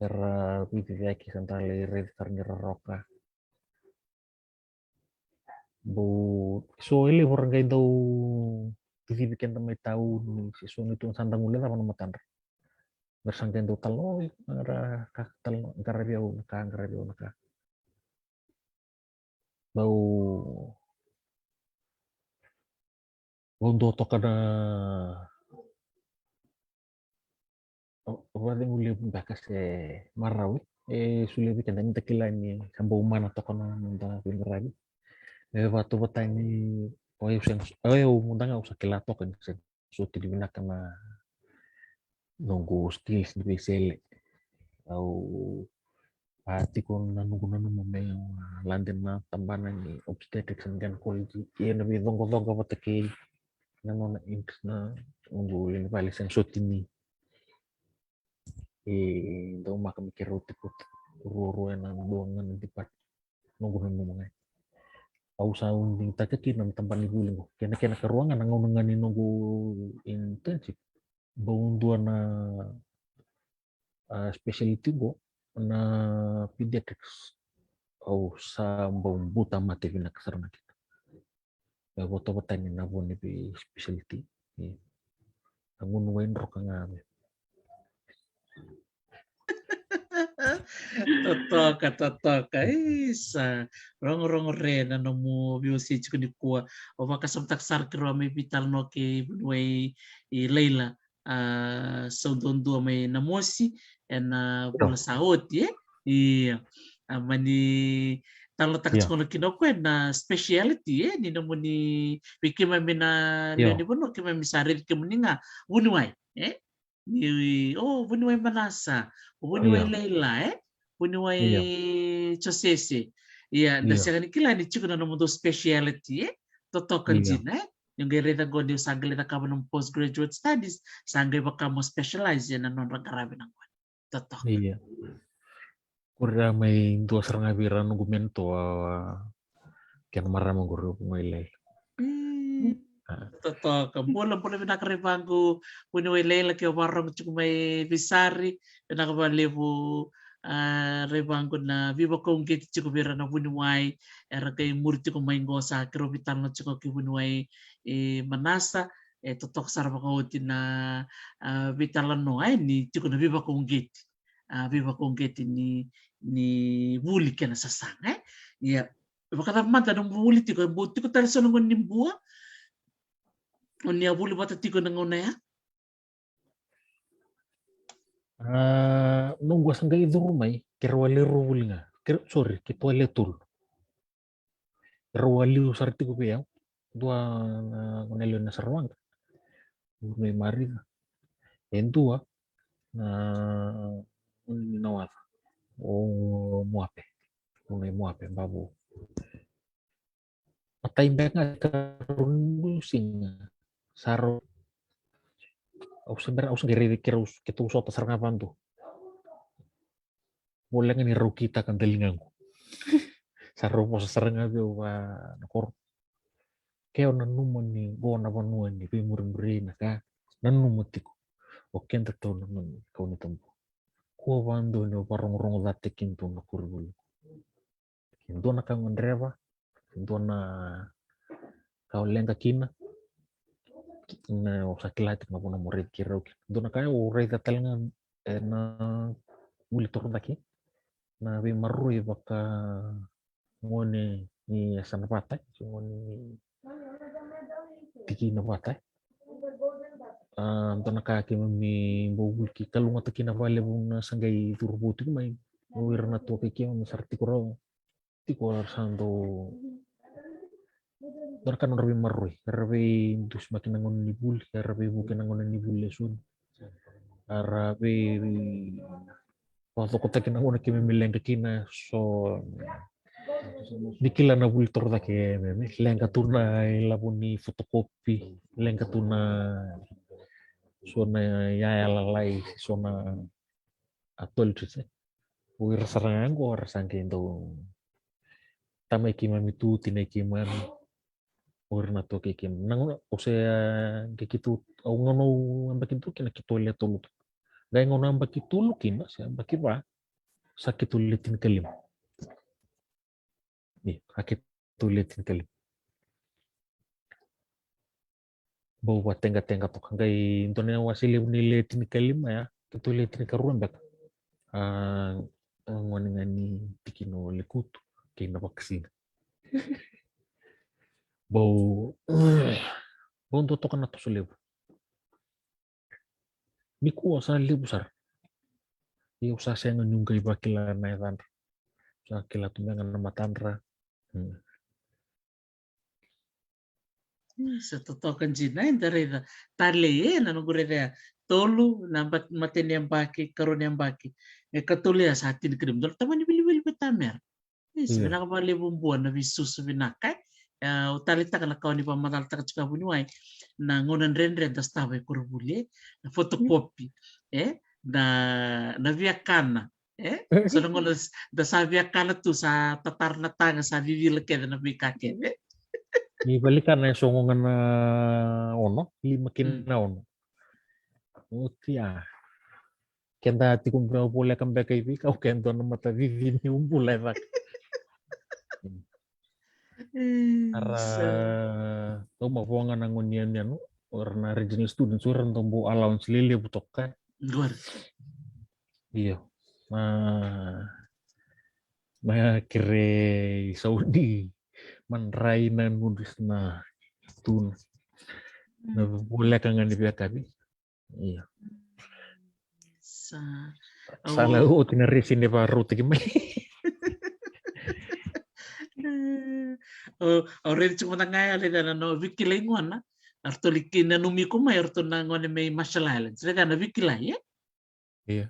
era veivuke, sa da lai raica sara ni ra roka. Bau so e levu ra qai dau cicivi keda mai tauni, se so ni tu sa da guilecava na matadra. Era sa qai dau talanoa, era ka talanoa, qaravi au na ka, qaravi au na ka. Dau, dau dua toka na, o, o vakacegu levu beka se marau e solia vei keda ni da kila ni sa bau mana toka na noda veiqaravi. E vatauvata ni o yau sega, o yau mada ga au sa kila toka ni sega soti ni vinaka na noqu skills ni veisele. Au a tiko na noqu nanuma meu a lade na tabana ni obstetrics and gynecology, ia na veicoqacoqa vata kei na nona interest na noqu lewe ni vale, sega soti ni e daumaka me keirau tiko ruarua ena dua ga na department. Noqu nanuma ga. Au sa digitaka kina na tabana ni vuli qo. Kena, kena karua ga na gauna ga ni noqu internship, bau dua na, a, specialty qo, na pediatrics. Au sa bau buta mate vinaka sara ga kina. E vatauvata ni na vo ni vei specialty. E, a gunu wai droka ga me. Totoka, totoka. Isa, rogorogo re na nomu veiwasei tiko nikua. Au vakasamataka sara keirau a mai veitalanoa kei vuniwai Leila, a, sau duadua mai Namosi ena vula sa oti, e? Ia. A, mani talanoataka tiko na kina o koya na specialty, e, ni nomuni, vei keimami na lewe ni vanua, keimami sa raici kemuni ga vuniwai, e? Ni, o vuniwai Manasa, o vuniwai Leila, e? Vuniwai Josese. Ia, da sega ni kila ni tiko na nomudou specialty, e? Totoka dina, e? Niu qai raica qo niu sa qai lai cakava nomu postgraduate studies, sa qai vaka mo specialize ena nodra qaravi na gone. Totoka. Ia. Qori a mai dua sara ga vei ira noqu mentor, a, kena marama qori o vuniwai Leila. Mm. A. Totoka. Bula, bula vinaka Raiwaqu, vuniwai Leila, ke o vakarorogo tiko mai veisari, vinaka vakalevu, a, Raiwaqu, na veivakauqeti tiko vei ira na vuniwai era qai muri tiko mai qo, sa keirau veitalanoa tiko kei vuniwai, e, Manasa. E totoka sara vakaoti na, a, veitalanoa, e, ni tiko na veivakauqeti, a, veivakauqeti ni, ni vuli kei na sasaga, e. Ia, vakacava mada nomu vuli tiko, e bau tiko tale so na gauna ni bua o ni a vuli vata tiko ena gauna ya? A, noqu a sa qai curu mai, keirau a le rua vuli ga. Keirau, sorry, keitou a le tolu. Rau a liu sara tiko vei au. Dua na gone yalewa ni Nasarawa, vuniwai Marica. E dua na gone ni Nawaca, o Moape. Ko na i Moape, Bavo. Matai beka ga ka rau ni siga. Sa rau. Au se bera, au se qai raici keirau, keitou sota sara ga vadu. Voleka ni rau kitaka daligaqu. Sa rau vosa sara ga vei au va na koro. Ke o nanuma ni qo na vanua ni veimurimuria na ka, nanuma tiko. O keda tou na gone kau ni tabu. Kua vadua ni o varogorogo cate kina tu na koronivuli. Ke dua na ka o gadreva, ke dua na ka o leqa kina, na o sa kila tiko na vuna mo raici keirau kina. Dua na ka o raica tale ga ena vuli torocake, na veimaroroi vaka gone ni yasana vata, se gone ni tikina vata. A, dua na ka keimami bau vuli ki kalougatataki kina vakalevu na sa qai curu vou tiko mai. O ira na tuakei keimami sa ra tiko rawa. Tiko era sa dau, dua na ka nodra veimaroroi, era veidusimaki na gauna ni vuli, era veivuke na gauna ni vuli e soli. Era vei vakacokotaki na gauna keimami leqa kina, so ni kila na vuli torocake keimami leqa tu na ilavo ni fotokopi, leqa tu na so na iyaya lalai, so na a toiletries, e. O ira sara ga qo era sa qai dau tamai keimami tu, tinai keimami. O ira na tuakei keimami. Na gauna o se, a, qai keitou, au gauna au yabaki dua kina keitou le tolu tu. Qai gauna yabaki tolu kina, se yabaki va, sa keitou le tinikalima. Io, a keitou le tinikalima. Bau vateqateqa toka. Qai dua na wase levu ni le tinikalima ya, keitou le tinikarua beka. A, a gone ga ni tikina o Lekutu kei na vakasina. Bau, bau dua toka na toso levu. Nikua sa levu sara. Ia au sa sega niu qai vakila na yacadra. Sa kila tu beka na matadra. Hmm. Ih, sa totoka dina, e, da raica. Talei, e, na noqu raica ya. Tolu na ba-, matai ni yabaki, karua ni yabaki. E katolu ya sa tinikalima. Dua na tamani wiliwili vei tamera. Io. Vinaka vakalevu Bua na veisusu vinaka, e. E, au taleitaka na ka o ni vakamacalataka tiko ya vuniwai. Na gauna dredre da sotava e koronivuli, e. Na fotokopi, e. Na, na viakana, e. So na gauna s-, da sa viakana tu, sa tatara na taga, sa cicila kece na veika kece. Ni valikana e so ga na ono, lima kina, mm, na ono. Oti ya. Keda tiko beka voleka beka i veika, o keda na matacici ni bula e caka. Era, sa, tau mavoa ga na gone ni yanuyanu, o ira na regional students, o ira dau bau allowance lelevu toka. Qori. Io. Na, na kere i Saudi, madrai na noodles na tuna. Na, mm, voleka ga ni veiyakavi. Io. Sa, sa au, na oti na resi ni vakarautaki mai. Au, au raici tiko mada ga ya, raica na, na veikilai gona. Eratou li kina nanumi iko mai, eratou na gone mai Marshall Islands. Raica na veikilai, e? Io.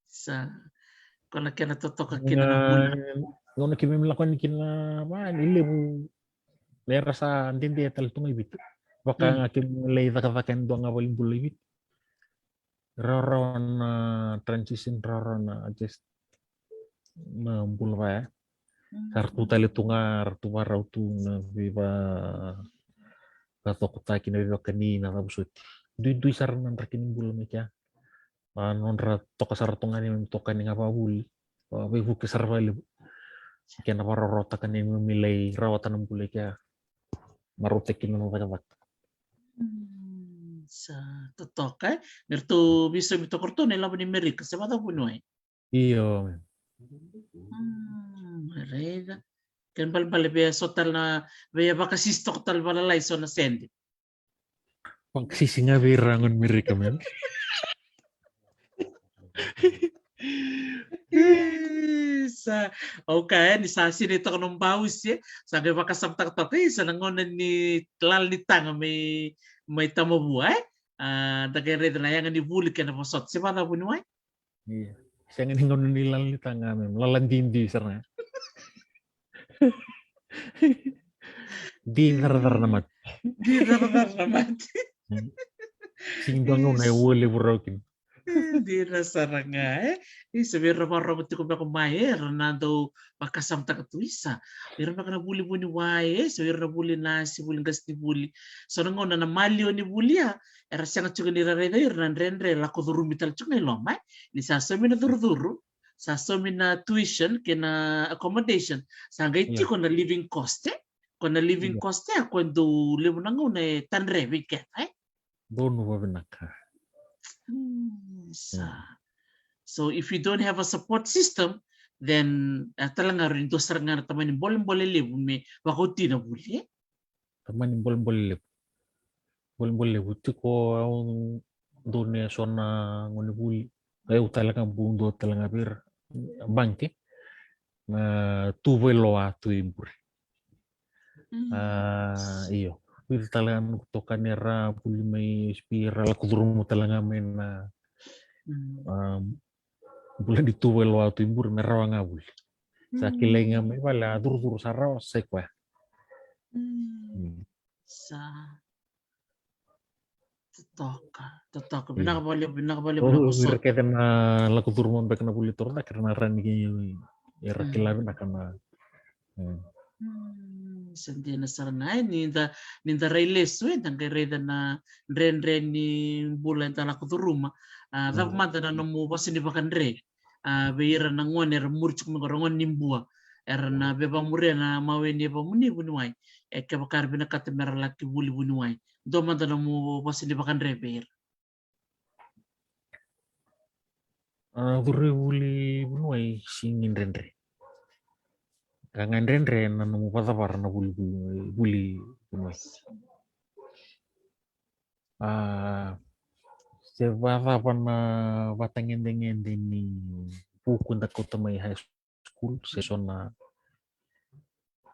Sa, ko na kena totoka kina na bula. Gauna keimami lako yani kina, va, ni levu, era sa dede tale tu ga i Viti. Vaka, mm, ga keimami lai cakacaka ena dua ga valenibula i Viti. Rawarawa na transition, rawarawa na adjust na bula vaya. Mm. Sa ra tu tale tu ga, ra tu vakarau tu na veiva-, vakacokotaki, na veivakani, na cava soti. Duidui sara na draki ni bula mai kea. A, nodra toka sara tu ga ni, tokani ga vakavuli. A, veivuke sara vakalevu. Kena vakarautaka ni me lai rawata na bula i kea. Marautaki na cakacaka. Mm, sa totoka, e? Me ratou veisaumi toka ratou na ilavo ni Merika, se vacava vuniwai? Io. Mm, raica. Kena balebale vei a so tale na, vei a vakasisi toka tale valalai so na sede. Vakasisi ga vei ira gone Merika, man. Isa. Au kaya ni sa sinai toka na bausi, e. Sa qai vakasamataka toka, isa, na gauna ni lala ni taga mai, mai Tamavua, e. A, da qai raica na yaga ni vuli kei na vosota. Se vacava vuniwai? Ia. Sega ni gauna ni lala ni taga me lala didi sara ga. Di caracara na mate. Di caracara na mate. Sigi dua gauna e ua levu rawa kina. Dina sara ga, e. Isa, vei ira vakarorogo tiko beka mai, e, era na dau vakasamataka tu, isa, vei ira beka na vuli vuniwai, e, so ira na vuli nasi, vuli qasenivuli. So na gauna na maliwa ni vuli ya, era sega tiko ni ra raica ira na dredre lako curumi tale tiko ga i loma, e. Ni sa saumi na curucuru, sa saumi na tuition kei na accommodation, sa qai tiko na living cost, e. Ko na living cost ya, ko e dau levu na gauna e tadre vei keda, e. Donu vavinaka. Mm, sa. So if you don't have a support system, then, e, tale ga rawa ni dua sara ga na tamani bolebole levu me vakaoti na vuli, e? Tamani bolebole levu. Bolebole levu tiko au donu e so na gone vuli. Au tale ga bau dua tale ga vei ira. Baqe. Na tu vailoa tu i bure. Mm. A, io. Vei tale ga na tokani era vuli mai S P era lako curuma tale ga mai na, mm, a, bula ni tu vailoa tu i bure me rawa ga vuli. Sa kilai ga mai vale a curucuru sa rawa sa i koya. Mm. Mm. Sa Totoka, totoka. Vinaka vakalevu, vinaka vakalevu na vosota. Ira kece na lako curuma beka na vuli torocake era na rawa ni kila vinaka na. Mm, sa dina sara ga, e, ni da, ni da rai lesu, e, da qai raica na dredre ni bula eda lako curuma. A, cava mada na nomu vosa ni vakadre, a, vei ira na gone era muri tiko mai qo, ra gone ni bua, era na veivamuria na mawe ni yavamuni vuniwai, e, kevaka era vinakata me ra laki vuli vuniwai? Dua mada nomu vosa ni vakadre vei ira. A, curu i vuli vuniwai sega ni dredre. Ka ga dredre na nomu vakacavara na vuli, vuli, vuli vuniwai. A, se vakacava na vatagedegede ni vuku da kauta mai high school, se so na,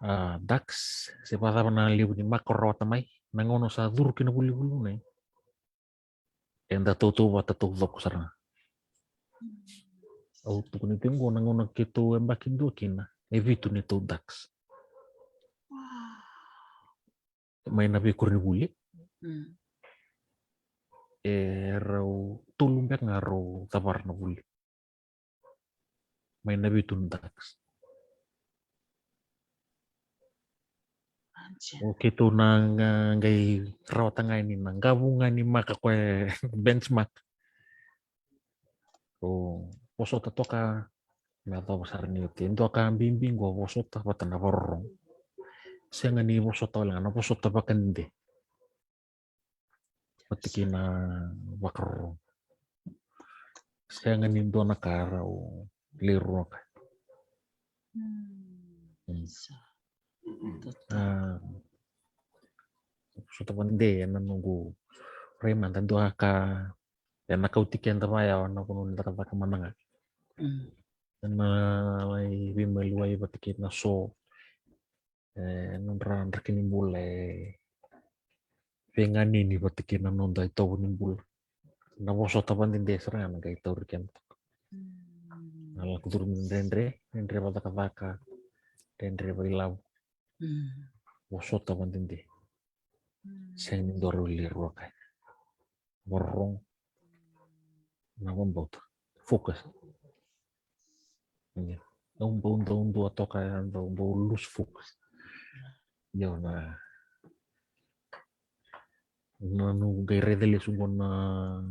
a, dux, se vakacava na levu ni maka o rawata mai, na gauna sa curu ki na vuli vuniwai, eda tautauvata taucoko sara ga. Au tukuna tiko qo na gauna keitou yabaki dua kina, e vitu neitou dux. Mai na veikoronivuli. Mm. E rau tolu beka ga rau cavara na vuli. Mai na vitu na dux. O keitou na qai rawata ga yani na qavu ga ni maka, koya benchmark. O vosota toka me yacova sara ni oti. E dua ka bibi qo, vosota vata na vakarorogo. Sega ni vosota wale ga, na vosota vakadede. Vata kei na vakarorogo. Sega ni dua na ka rau lai ruaka. Mm. A, vosota vakadede ena noqu rai mada, dua ka ena kauti keda vakayawa na vanua ni cakacaka mada ga. Mm. Ena lai veimaliwai vata kei na so, e, nodra draki ni bula e veiganeni vata kei na noda itovo ni bula. Na vosota vakadede sara ga na qai tauri keda toka. Mm. Na lako curumi na dredre, dredre vakacakacaka, dredre vakailavo. Mm. Vosota vakadede. Mm. Sega ni dua rau lai ruaka. Vakarorogo. Na vakabauta. Focus. Ia. Au bau, dau dua toka, au bau lose focus. Io, na, na noqu qai raica lesu qo na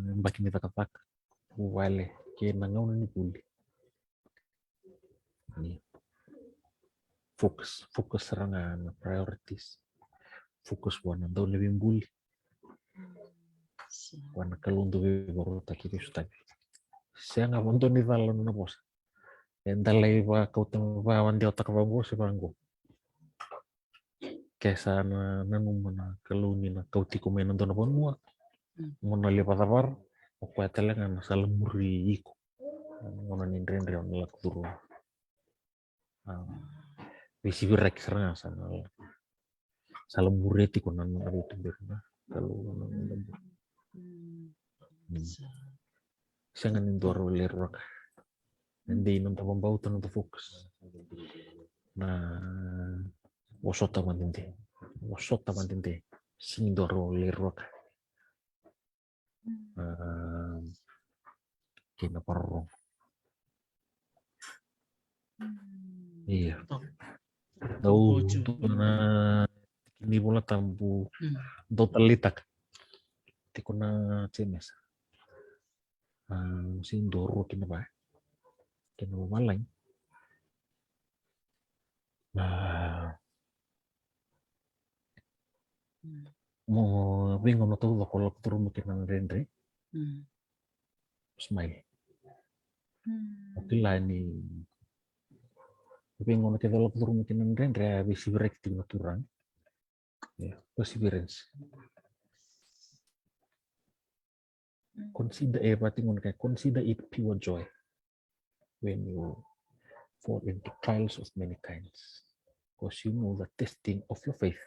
yabaki ni cakacaka, vuvale kei na gauna ni vuli. Ni focus, focus sara ga na priorities. Focus vua na Dauniveibuli. Vua na Kalou dau veivakarautaki, veisotari. Sega vakadua ni cala na nona vosa. Eda lai vakauta, vakadewataka vaqo se vaqo. Ke sa na nanuma na Kalou ni na kauti iko mai na dua na vanua, mm, mo na lai vakacavara, o koya tale ga na salamuri iko. Mo na ni dredre o na lako curuma. A, veisiviraki sara ga sa na salamuri tiko na nona veituberi na Kalou na nona bula. Mm. Mm. Sa. Sega ni dua rau lai ruaka. Na dei noda vakabauta, noda focus. Na vosota vadede. Vosota vadede. Sega ni dua rau lai ruaka. Ah, kei na vakarorogo. Ia. Dau dua na tiki ni Vola Tabu dau taleitaka. Tiko na Jemesa. Ah, sega ni dua, rua kei na va. Kei na vavalagi. Ah, mo veigauna taucoko o lako curuma kina na dredre. Smile. O kila ni veigauna kece o lako curuma kina na dredre, a veisiviraki tiko na Turaga. Ia, perseverance. Consider, e, vati gona ka, consider it pure joy when you fall into trials of many kinds, because you know the testing of your faith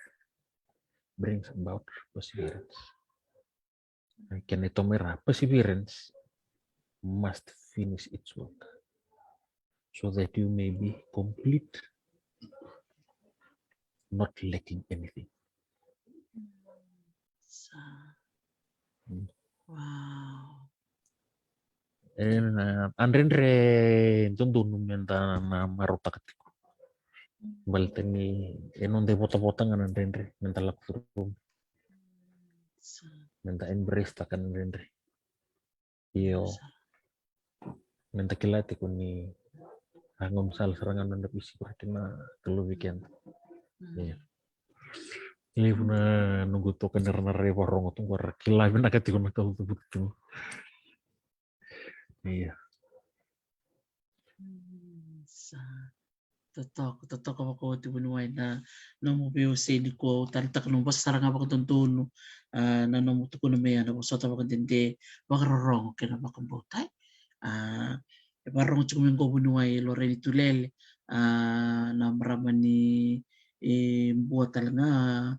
brings about perseverance. Kena itomo e ra, perseverance must finish its work so that you may be complete, not lacking anything. Sa. Wow. E na, a dredre dodonu meda na marautaka tiko. Baleta ni e noda ivotavota ga na dredre meda lako curuma. Meda embrace taka na dredre. Io. Meda kila tiko ni a gaunisala sara ga na noda veisiviraki na Kalou vei keda. Io. Levu na noqu toka ni ra na rai vakarorogo tu qo, ra kila vinaka tiko na ka au cavuta tu. Ia. Sa. Totoka, totoka vakaoti vuniwai na nomu veiwasei nikua. Au taleitaka nomu vosa sara ga vakadodonu, ah, na nomu tukuna mai ya na vosota vakadede, vakarorogo kei na vakabauta. Ah, e vakarorogo tiko mai qo vuniwai Lorraine Tulele, ah, na marama ni, e, Bua tale ga,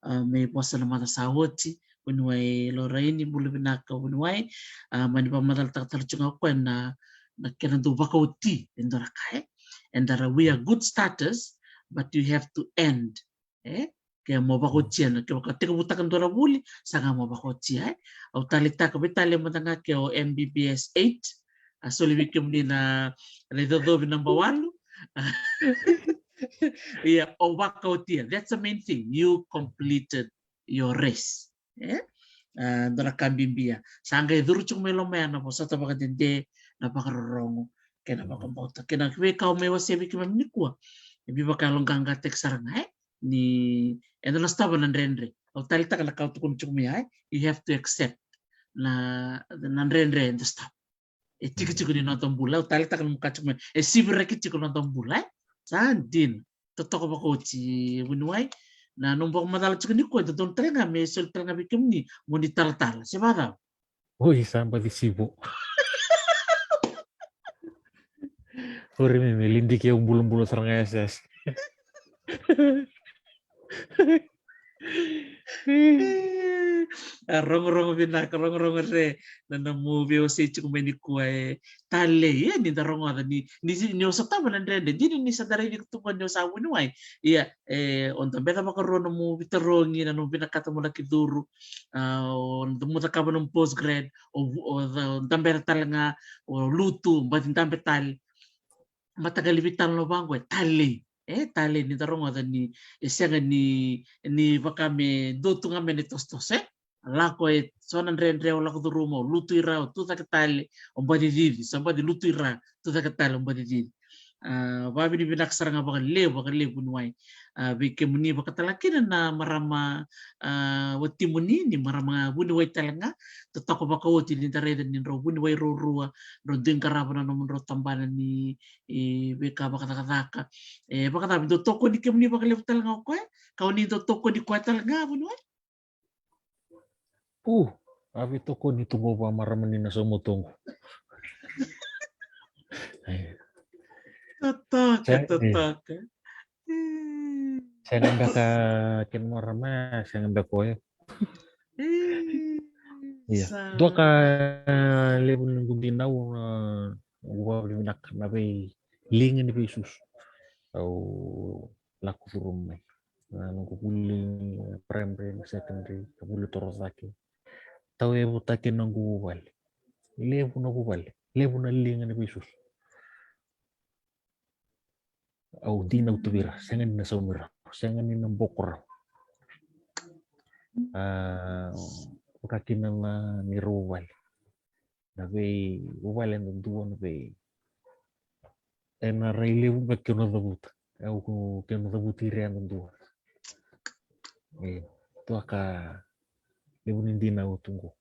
ah, me vosa na maca sa oti, vuniwai Lorraine, bula vinaka vuniwai. Ah, mani vakamacalataka tale tiko ga o koya na, na kena dau vakaoti e dua na ka, e. And that we are good starters, but you have to end, e? Ke mo vakaotia na, ke vakatekivutaka dua na vuli, sa ga mo vakaotia, e. Au taleitaka vei tale mada ga ke o M B B S eight, a soli vei kemuni na, na icocovi naba walu. Ia, o vakaotia. That's the main thing. You completed your race. E? Ah, dua na ka bibi ya. Sa qai curu tiko mai loma ya na vosota vakadede, na vakarorogo kei na vakabauta. Kei na veika au mai wasea vei keimami nikua, e veivakayaloqaqataki sara ga, e? Ni eda na sotava na dredre. Au taleitaka na ka au tukuna tiko mai ya, e? You have to accept na, na dredre eda sotava. E tikitiki ni noda bula, au taleitaka na nomu ka tiko mai, e siviraki tiko na noda bula, e? Sa dina. Totoka vakaoti vuniwai. Na nomu vakamacala tiko nikua e dodonu tale ga me soli tale ga vei kemuni mo ni talatala, se vakacava? Oi, sa baci sivo. Ori me, me lidiki au bulabula sara ga yasayasa. A, rogorogo vinaka, rogorogo re na nomu veiwasei tiko mai nikua, e, talei, e, ni da rogoca ni, ni, ni o sotava na dredre, dina ni sa da raici iko tu qo ni o sa vuniwai. Ia, e, o dabeca vakarua nomu veitarogi, na nomu vinakata mo laki curu, a, o nomu cakava nomu postgrad, o, o, o dabeca tale ga, o lutu, baci dabe tale. Mataqali veitalanoa vaqo e talei. E talei ni da rogoca ni, e sega ni, ni vaka me dua tu ga me na tosotoso, e? Lako e so na dredre o lako curuma, o lutu i ra, o tu cake tale, o baci cici, sa baci lutu i ra, tu cake tale, o baci cici. A, vakavinavinaka sara ga vakalevu, vakalevu vuniwai. A, vei kemuni vakatale kina na marama, a, watimuni, ni marama vuniwai tale ga, totoka vakaoti ni da raica ni drau vuniwai ruarua, drau dui qarava na nomudrau tabana ni, e, veika vakacakacaka. E, vakacava, dau tokoni kemuni vakalevu tale ga o koya? Ka o ni dau tokoni koya tale ga vuniwai? U, a veitokoni tu qo vakamarama ni na sauma tu qo. Totoka, totoka. Sega beka kena marama, sega beka o koya. Ia. Sa dua ka levu ni noqu dinau, na noqu vakavinavinaka na veiliga ni veisusu au lako curuma mai. Na noqu vuli primary, secondary, ka vuli torocake. Tauyavutaki na noqu vuvale. Levu na vuvale, levu na liga ni veisusu. Au dinau tu vei ira, sega ni na saumi rau, sega ni na boko rau. A, vakakina na neirau vuvale. Na veivuvale yadudua, na vei, ena rai levu ga keu na cavuta. Au keu na cavuti ira yadudua. E, dua ka levu ni dinau tu qo.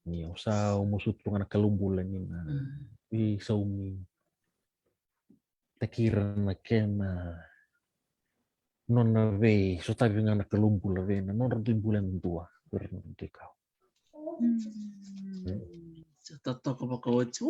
Ni au sa, au masuta tu ga na Kalou bula ni na veisaumi taki ira na kena, nona veisotavi ga na Kalou bula vei na nodra dui bula yadudua, vei ira na dui kawa. Mm. Sa totoka vakaoti.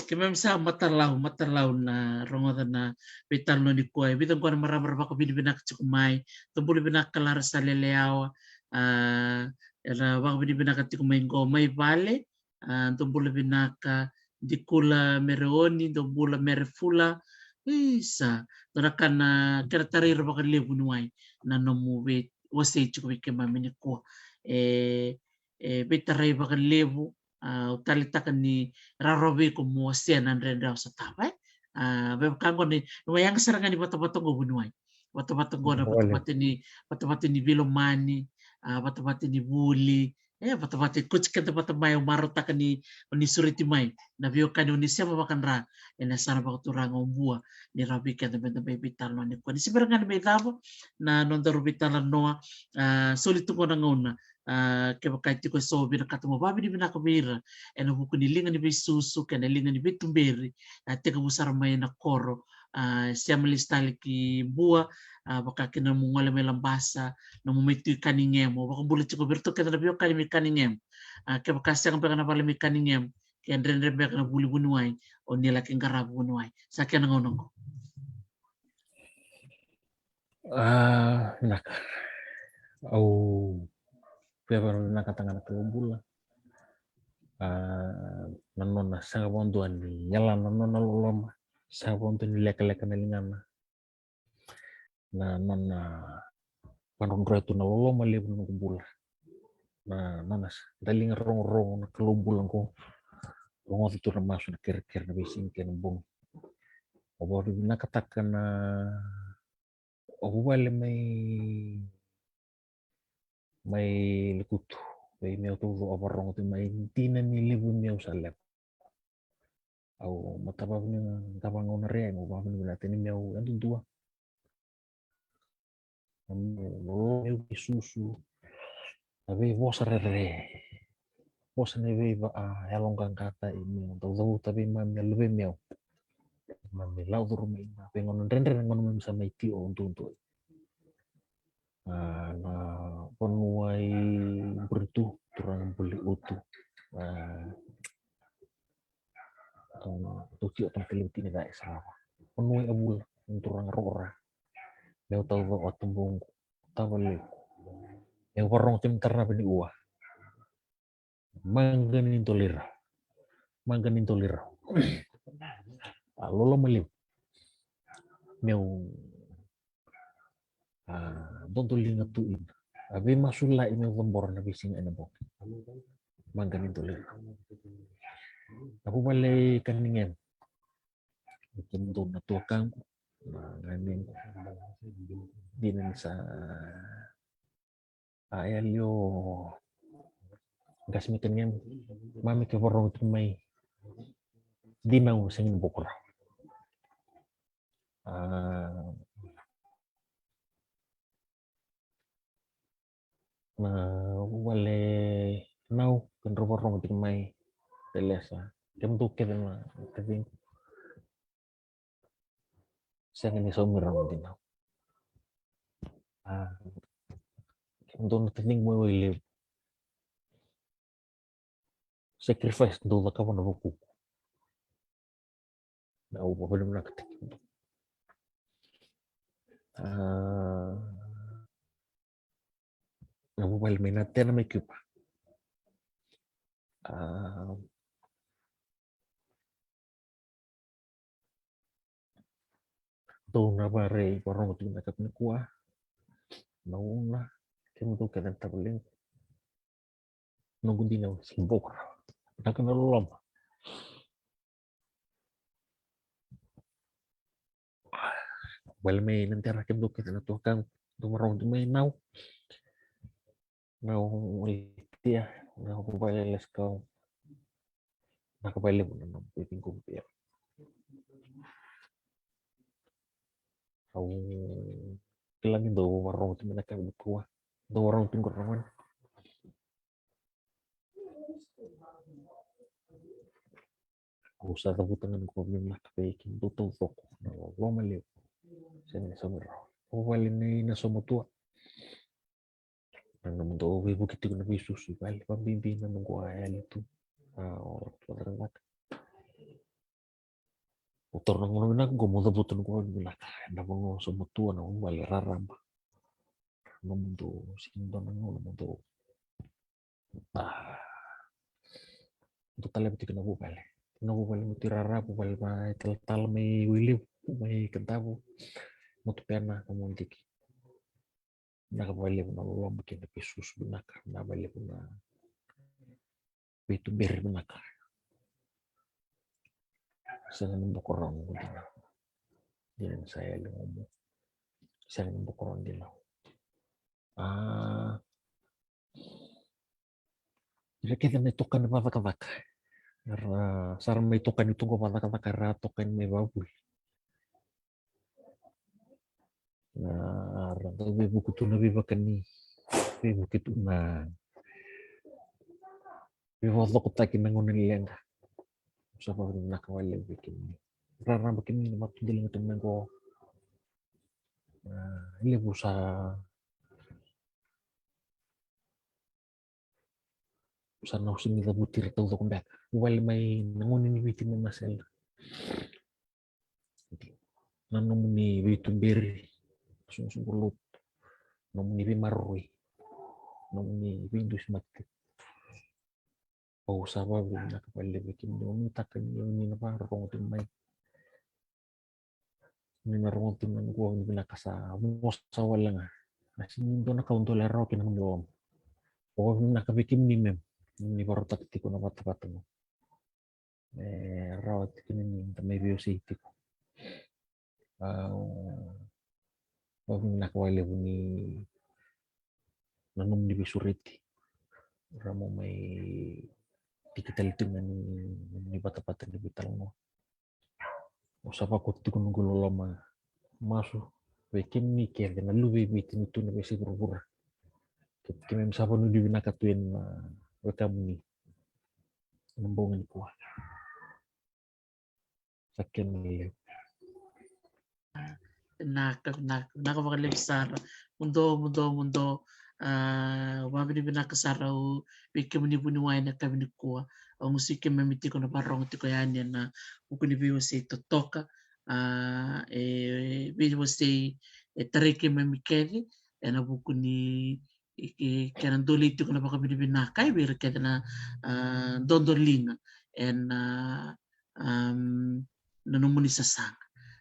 Keimami sa matalau, matalau na rogoca na veitalanoa nikua. E vica qo na marama ra vakavinavinaka tiko mai. Dou bula vinaka Lara Saleleawa. A, era vakavinavinaka tiko mai qo mai vale. A, dou bula vinaka Dikula Mereoni, dou bula Merefula. Isa, dou na ka na kena tarai ira vakalevu vuniwai na nomu veiwasei tiko vei keimami nikua. E, e veitarai vakalevu, a, au taleitaka ni rawa vei iko mo wasea na dredre au sa tava, e. A, vei vaka qo ni, ni wa yaga sara ga ni vatavata qo vuniwai. Vatavata qo na vatavata ni, vatavata ni veilomani, a, vatavata ni vuli, e, vatavata ni koti keda vata mai, au marautaka ni, ni sureti mai na veiwekani o ni sema vakadra ena yasana vakaturaga o Bua, ni rawa vei keda meda mai veitalanoa nikua. Ni se bera ga ni mai cava na nodaru veitalanoa, a, soli tu qo na gauna, a, kevaka e tiko eso vinakata mo vakavinavinaka vei ira ena vuku ni liga ni veisusu kei na liga ni veituberi, a, tekivu sara mai na koro, a, sema lesu tale ki Bua, a, vaka kina nomu gole mai Labasa, nomu mai tu i Cunningham, o vakabula tiko vei iratou kece na veiwekani mai Cunningham. A, kevaka sega beka na vale mai Cunningham, ke dredre beka na vuli vuniwai, o ni laki qarava vuniwai. Sa kena gauna qo. A, vinaka. Au via vakavinavinakataka na Kalou bula. A, na nona sega vakadua ni yalana na nona loloma, sega vakadua ni lekaleka na ligana. Na nona vakadrodroya tu na loloma levu na noqu bula. Na nona daliga rogorogo na Kalou bula qo. Rogoca tu na masu, na kerekere, na veisiga kei na bogi. Au vakavinavinakataka na, au vale mai, mai Lekutu, vei meu taucoko, au vakarorogo tu mai dina ni levu meu sa lewa. Au matavavuni na dava gauna rea, au vakavinavinaka tani meu yadudua. Meu lolo, meu veisusu, na veivosa rere, vosa ni veiva, a, yaloqaqataki meu dau cavuta vei mami, a, luvei meu. Mami lau curu mai na veigauna dredre, na gauna mami sa mai tio duadua. A, na vanua i Buritu, turaga Buli Utu. A, a, tou tio tama tale vei tini cai sa vanua i Avula, turaga Rokora. Meu taucoko, a, Tubuqu, Tavaleku. Meu vakarorogo tiko na tarava ni ua. Maqa ni dolirau. Maqa ni dolirau. A, loloma levu. Meu, a, dodoliga tu ina. A, veimasulai meu cabora na veisiga ena bogi. Maqa ni dolirau. Na vuvale Cunningham. Kemudou na tuakaqu, na ganequ. Dina ni sa, a, e yali o qase mai Cunningham, mami ke vakarorogo tiko mai, dina au sega ni boko rau. A, na vuvale Nau, kedrau vakarorogo tiko mai, Telesa, kemudou kece na taciqu. Sega ni saumi rau na dinau. A, kemudou na taciqu mai Wailevu. Sacrifice dou cakava na vukuku. Na, au vakavinavinakataki. A, na vuvale mai na tena mai Cuba. A, dou na vakarorogo tiko na yakavi nikua. Na gauna kemudou kece na tavalequ. Noqu dina, au sa boko rawa. Vinaka na loloma. Vale mai na dera, kemudou kece na tuakaqu, dou vakarorogo tiko mai nau. Nau Litia, nau vale Lesikau. Vinaka vakalevu na nomu veiqo via. Au kila ni dou vakarorogo tiko mai na yakavi nikua. Dou vakarorogo tiko qo na gauna. Au sa cavuta ga na noqu vakavinavinaka vei kemudou taucoko na loloma levu. Sega ni saumi rawa. Au vale ni na somatua. Na nomudou veivuke tiko na veisusu i vale, vakabibi na noqu a yali tu. A, o tu cakacaka. Au taura na gauna vinaka qo meu cavuta noqu vakavinavinaka ena vanua somatua, na vuvale raraba. Nomudou sega ni dua na gauna mo dou, a, dou taleva tiko na vuvale. Na vuvale mo tu i raraba, vuvale mai talatala, mai Wailevu, mai Kadavu, mo tu pena, mo diki. Vinaka vakalevu na loloma kei na veisusu vinaka, vinaka vakalevu na veituberi vinaka. Sega ni boko rawa noqu dina. Dina ni sa yali nomu. Sega ni boko rawa dina. A, ira kece na itokani vakacakacaka. Era sa ra mai tokani tu qo vakacakacaka, era tokani mai vakavuli. Na, ra dau veivuke tu na veivakani, veivuke tu na veivakacokotaki na gauna ni leqa. Sa vakavinavinaka vakalevu vei kemuni. Raraba kemuni na vakatudaliga tu mai qo. A, levu sa, sa na sega ni cavuti ira taucoko beka. Vuvale mai na gauna ni Viti mai Masela. Na nomuni veituberi, soqosoqo lotu, nomuni veimaroroi, nomuni veidusimaki. Au sa vakavinavinaka vakalevu vei kemuni, au nuitaka ni o ni na vakarorogo tiko mai. Ni na rogo tiko na noqu vakavinavinaka sa vosa wale ga. Na sega ni dua na ka au dau lai rawa kina na nomuni loloma. Au vakavinavinaka vei kemuni mem, ni vakarautaka tiko na vatavata qo. E rawa tiko ni da mai veiwasei tiko. Au vakavinavinaka vakalevu ni na nomuni veisureti. Ra mo mai tiki tale tiko ga ni, ni vatavata ni veitalanoa. Au sa vakoti tiko noqu loloma, masu vei kemuni kece na luve i Viti ni tu na veiyasai vuravura. Ke, keimami sa vakanuinui vinaka tu ena, a, wekamuni ena bogi nikua. Sa kena levu. Vinaka, vinaka, vinaka vakalevu sara. Muduo, muduo, muduo. A, vakavinavinaka sara au vei kemuni vuniwai ena yakavi nikua. Au gusu keimami tiko na vakarorogo tiko yani ena vuku ni veiwasei totoka. A, e veiwasei e tarai keimami kece ena vuku ni, e, e, kena dolei tiko na vakavinavinaka vei ira kece na, a, dodoliga ena, a, am, na nomuni sasaga.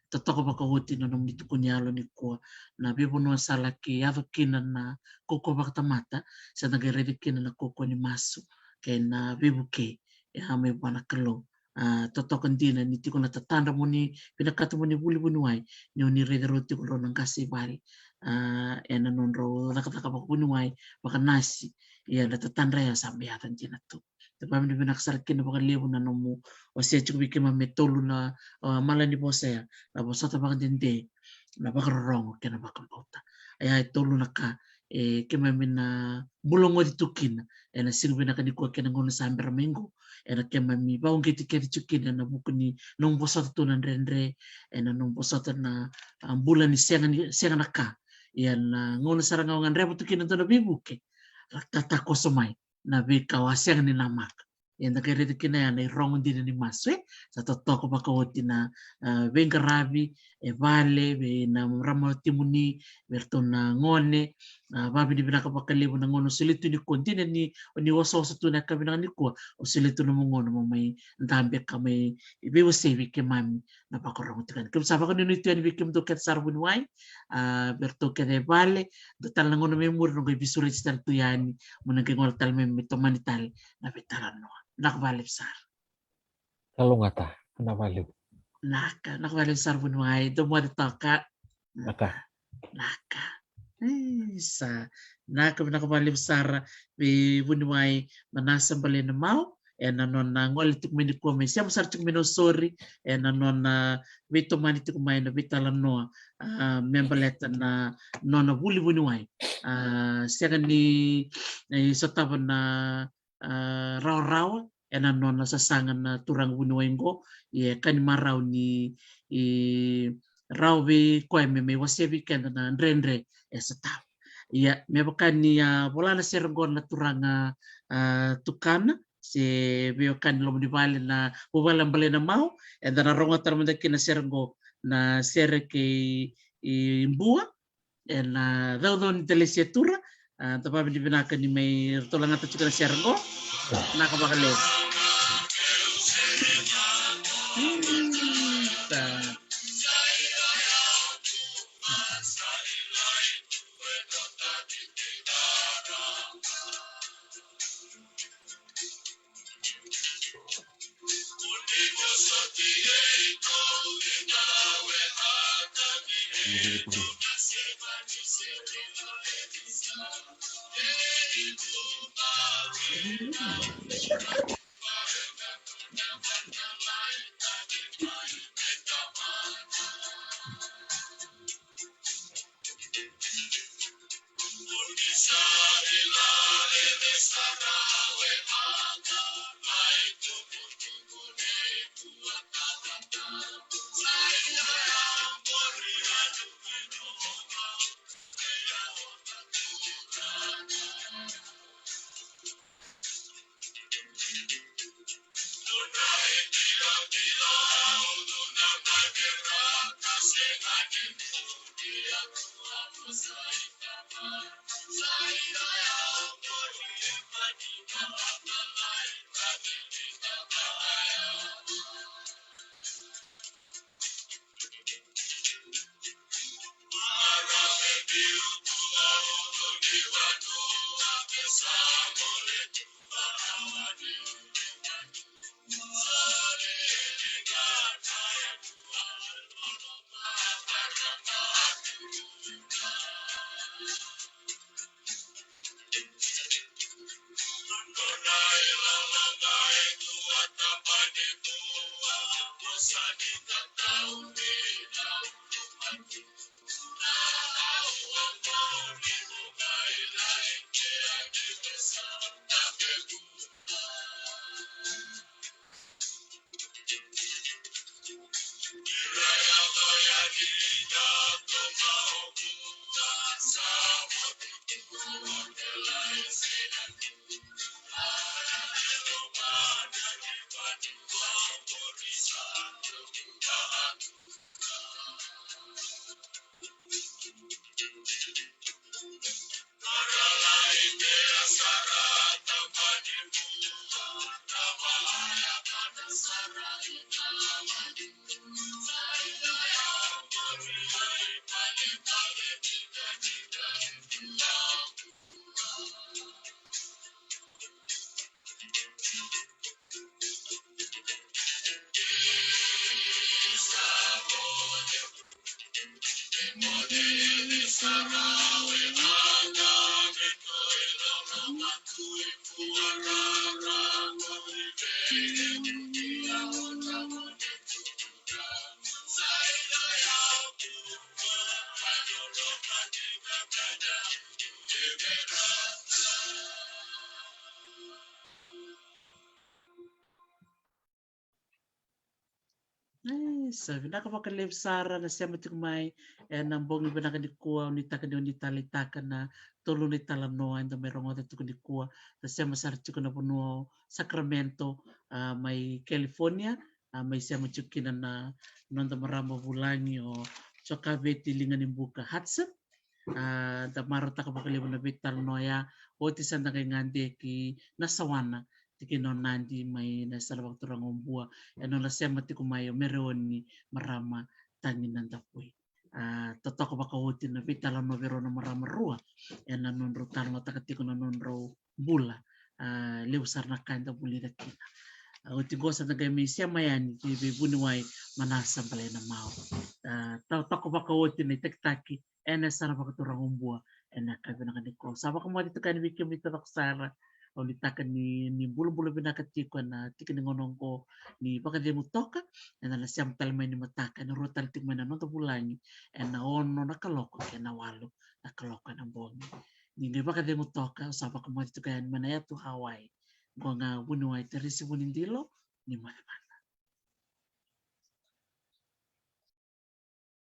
Totoka vakaoti na nomuni tukuni yalo nikua. Na veivanua sa laki yaco kina na kaukaua vakatamata, sa na qai raica kina na kaukaua ni masu kei na veivukei, e, a, mai vua na Kalou. A, totoka dina ni tiko na tatadra mo ni vinakata mo ni vuli vuniwai, ni o ni raici rau tiko rau na qase i vale, a, ena nodrau cakacaka vakavuniwai, vakanasi. Ia na tatadra ya sa mai yaco dina tu. Sa vakavinavinaka sara kina vakalevu na nomu wasea tiko vei keimami e tolu na, a, malanivosa ya, na vosota vakadede, na vakarorogo kei na vakabauta. Ia e tolu na ka e keimami na bula goci tu kina ena siga vinaka nikua kei na gauna sa bera mai qo. Ena keimami vakauqeti kece tiko kina ena vuku ni nomu vosota tu na dredre, ena nomu vosota na, a, bula ni sega ni, sega na ka. Ia na gauna sara ga o gadreva tu kina dua na veivuke, ra tatakoso mai na veika o a sega ni namaka. Eda qai raica kina ya na irogo dina ni masu, e. Sa totoka vakaoti na, ah, veiqaravi e vale, vei na marama watimuni, vei ratou na gone, ah, vakavinavinaka vakalevu na gauna o solia tu nikua, dina ni, o ni osooso tu na yakavi vinaka nikua, o solia tu na nomu gauna mo mai dabe ka mai veiwasei vei keimami na vakarorogo tiko yani. Keimami sa vakanuinui tu yani vei kemudou kece sara vuniwai, ah, vei ratou kece e vale, dua tale na gauna mai muri, na qai veisureti tale tu yani, mo na qai gole tale mai me tomani tale na veitalanoa. Vinaka vakalevu sara. Kalougata, vinaka vakalevu. Vinaka, vinaka vakalevu sara vuniwai, dou moce toka. Vinaka. Vinaka. Isa, vinaka, vinaka vakalevu sara vei vuniwai Manasa Bale Namau, ena nona gole tiko mai nikua mai sema sara tiko mai Nausori, ena nona veitomani tiko mai na veitalanoa, ah, me baleta na nona vuli vuniwai. Ah, sega ni, ni sotava na, ah, rawarawa ena nona sasaga na turaga vuniwai qo, ia e ka ni marau ni, i, rawa vei koya me mai wasea vei keda na dredre e sotava. Ia, me vaka ni a vola na sere qo na turaga, ah, tukana, se veiwekani loma ni vale na vuvale Bale Namau, eda na rogoca tale mada kina na sere qo na sere kei, i, Bua, ena caucau ni Talesi e Tura, ah, da vakavinavinaka ni mai ratou lagata tiko na sere qo. Vinaka vakalevu. Ai, Sa vinaka vakalevu sara na sema tiko mai ena bogi vinaka nikua. Au nuitaka ni o ni taleitaka na tolu na italanoa eda mai rogoca tiko nikua. Na sema sara tiko na vanua o Sacramento, a, mai California, a, mai sema tiko kina na noda marama vulagi o Jokaveti Liganibuka Hudson. A, da marautaka vakalevu na veitalanoa ya. Oti sa da qai gade ki Nasawana, tikina o Nadi, mai na yasana vakaturaga o Bua, ena nona sema tiko mai o Mereoni, marama tagi Nadapui. A, totoka vakaoti na veitalanoa vei rau na marama rua ena nodrau talanoataka tiko na nodrau bula. A, levu sara na ka eda vulica kina. A, oti qo sa da qai mai sema yani ki vei vuniwai Manasa Balainamau. A, totoka vakaoti na itakitaki ena yasana vakaturaga o Bua ena yakavi vinaka nikua. Sa vakamoce toka yani vei kemuni taucoko sara. Au nuitaka ni, ni bulabula vinaka tiko ena tiki ni gauna oqo, ni vakacegu toka. Eda na sema tale mai ni mataka ena rua tale tiko mai na noda vulagi, ena ono na kaloko kei na walu na kaloko ena bogi. Ni qai vakacegu toka, au sa vakamoce toka yani mai na yatu Hawaii. Qo ga vuniwai Teresi Vunidilo, ni moce mada.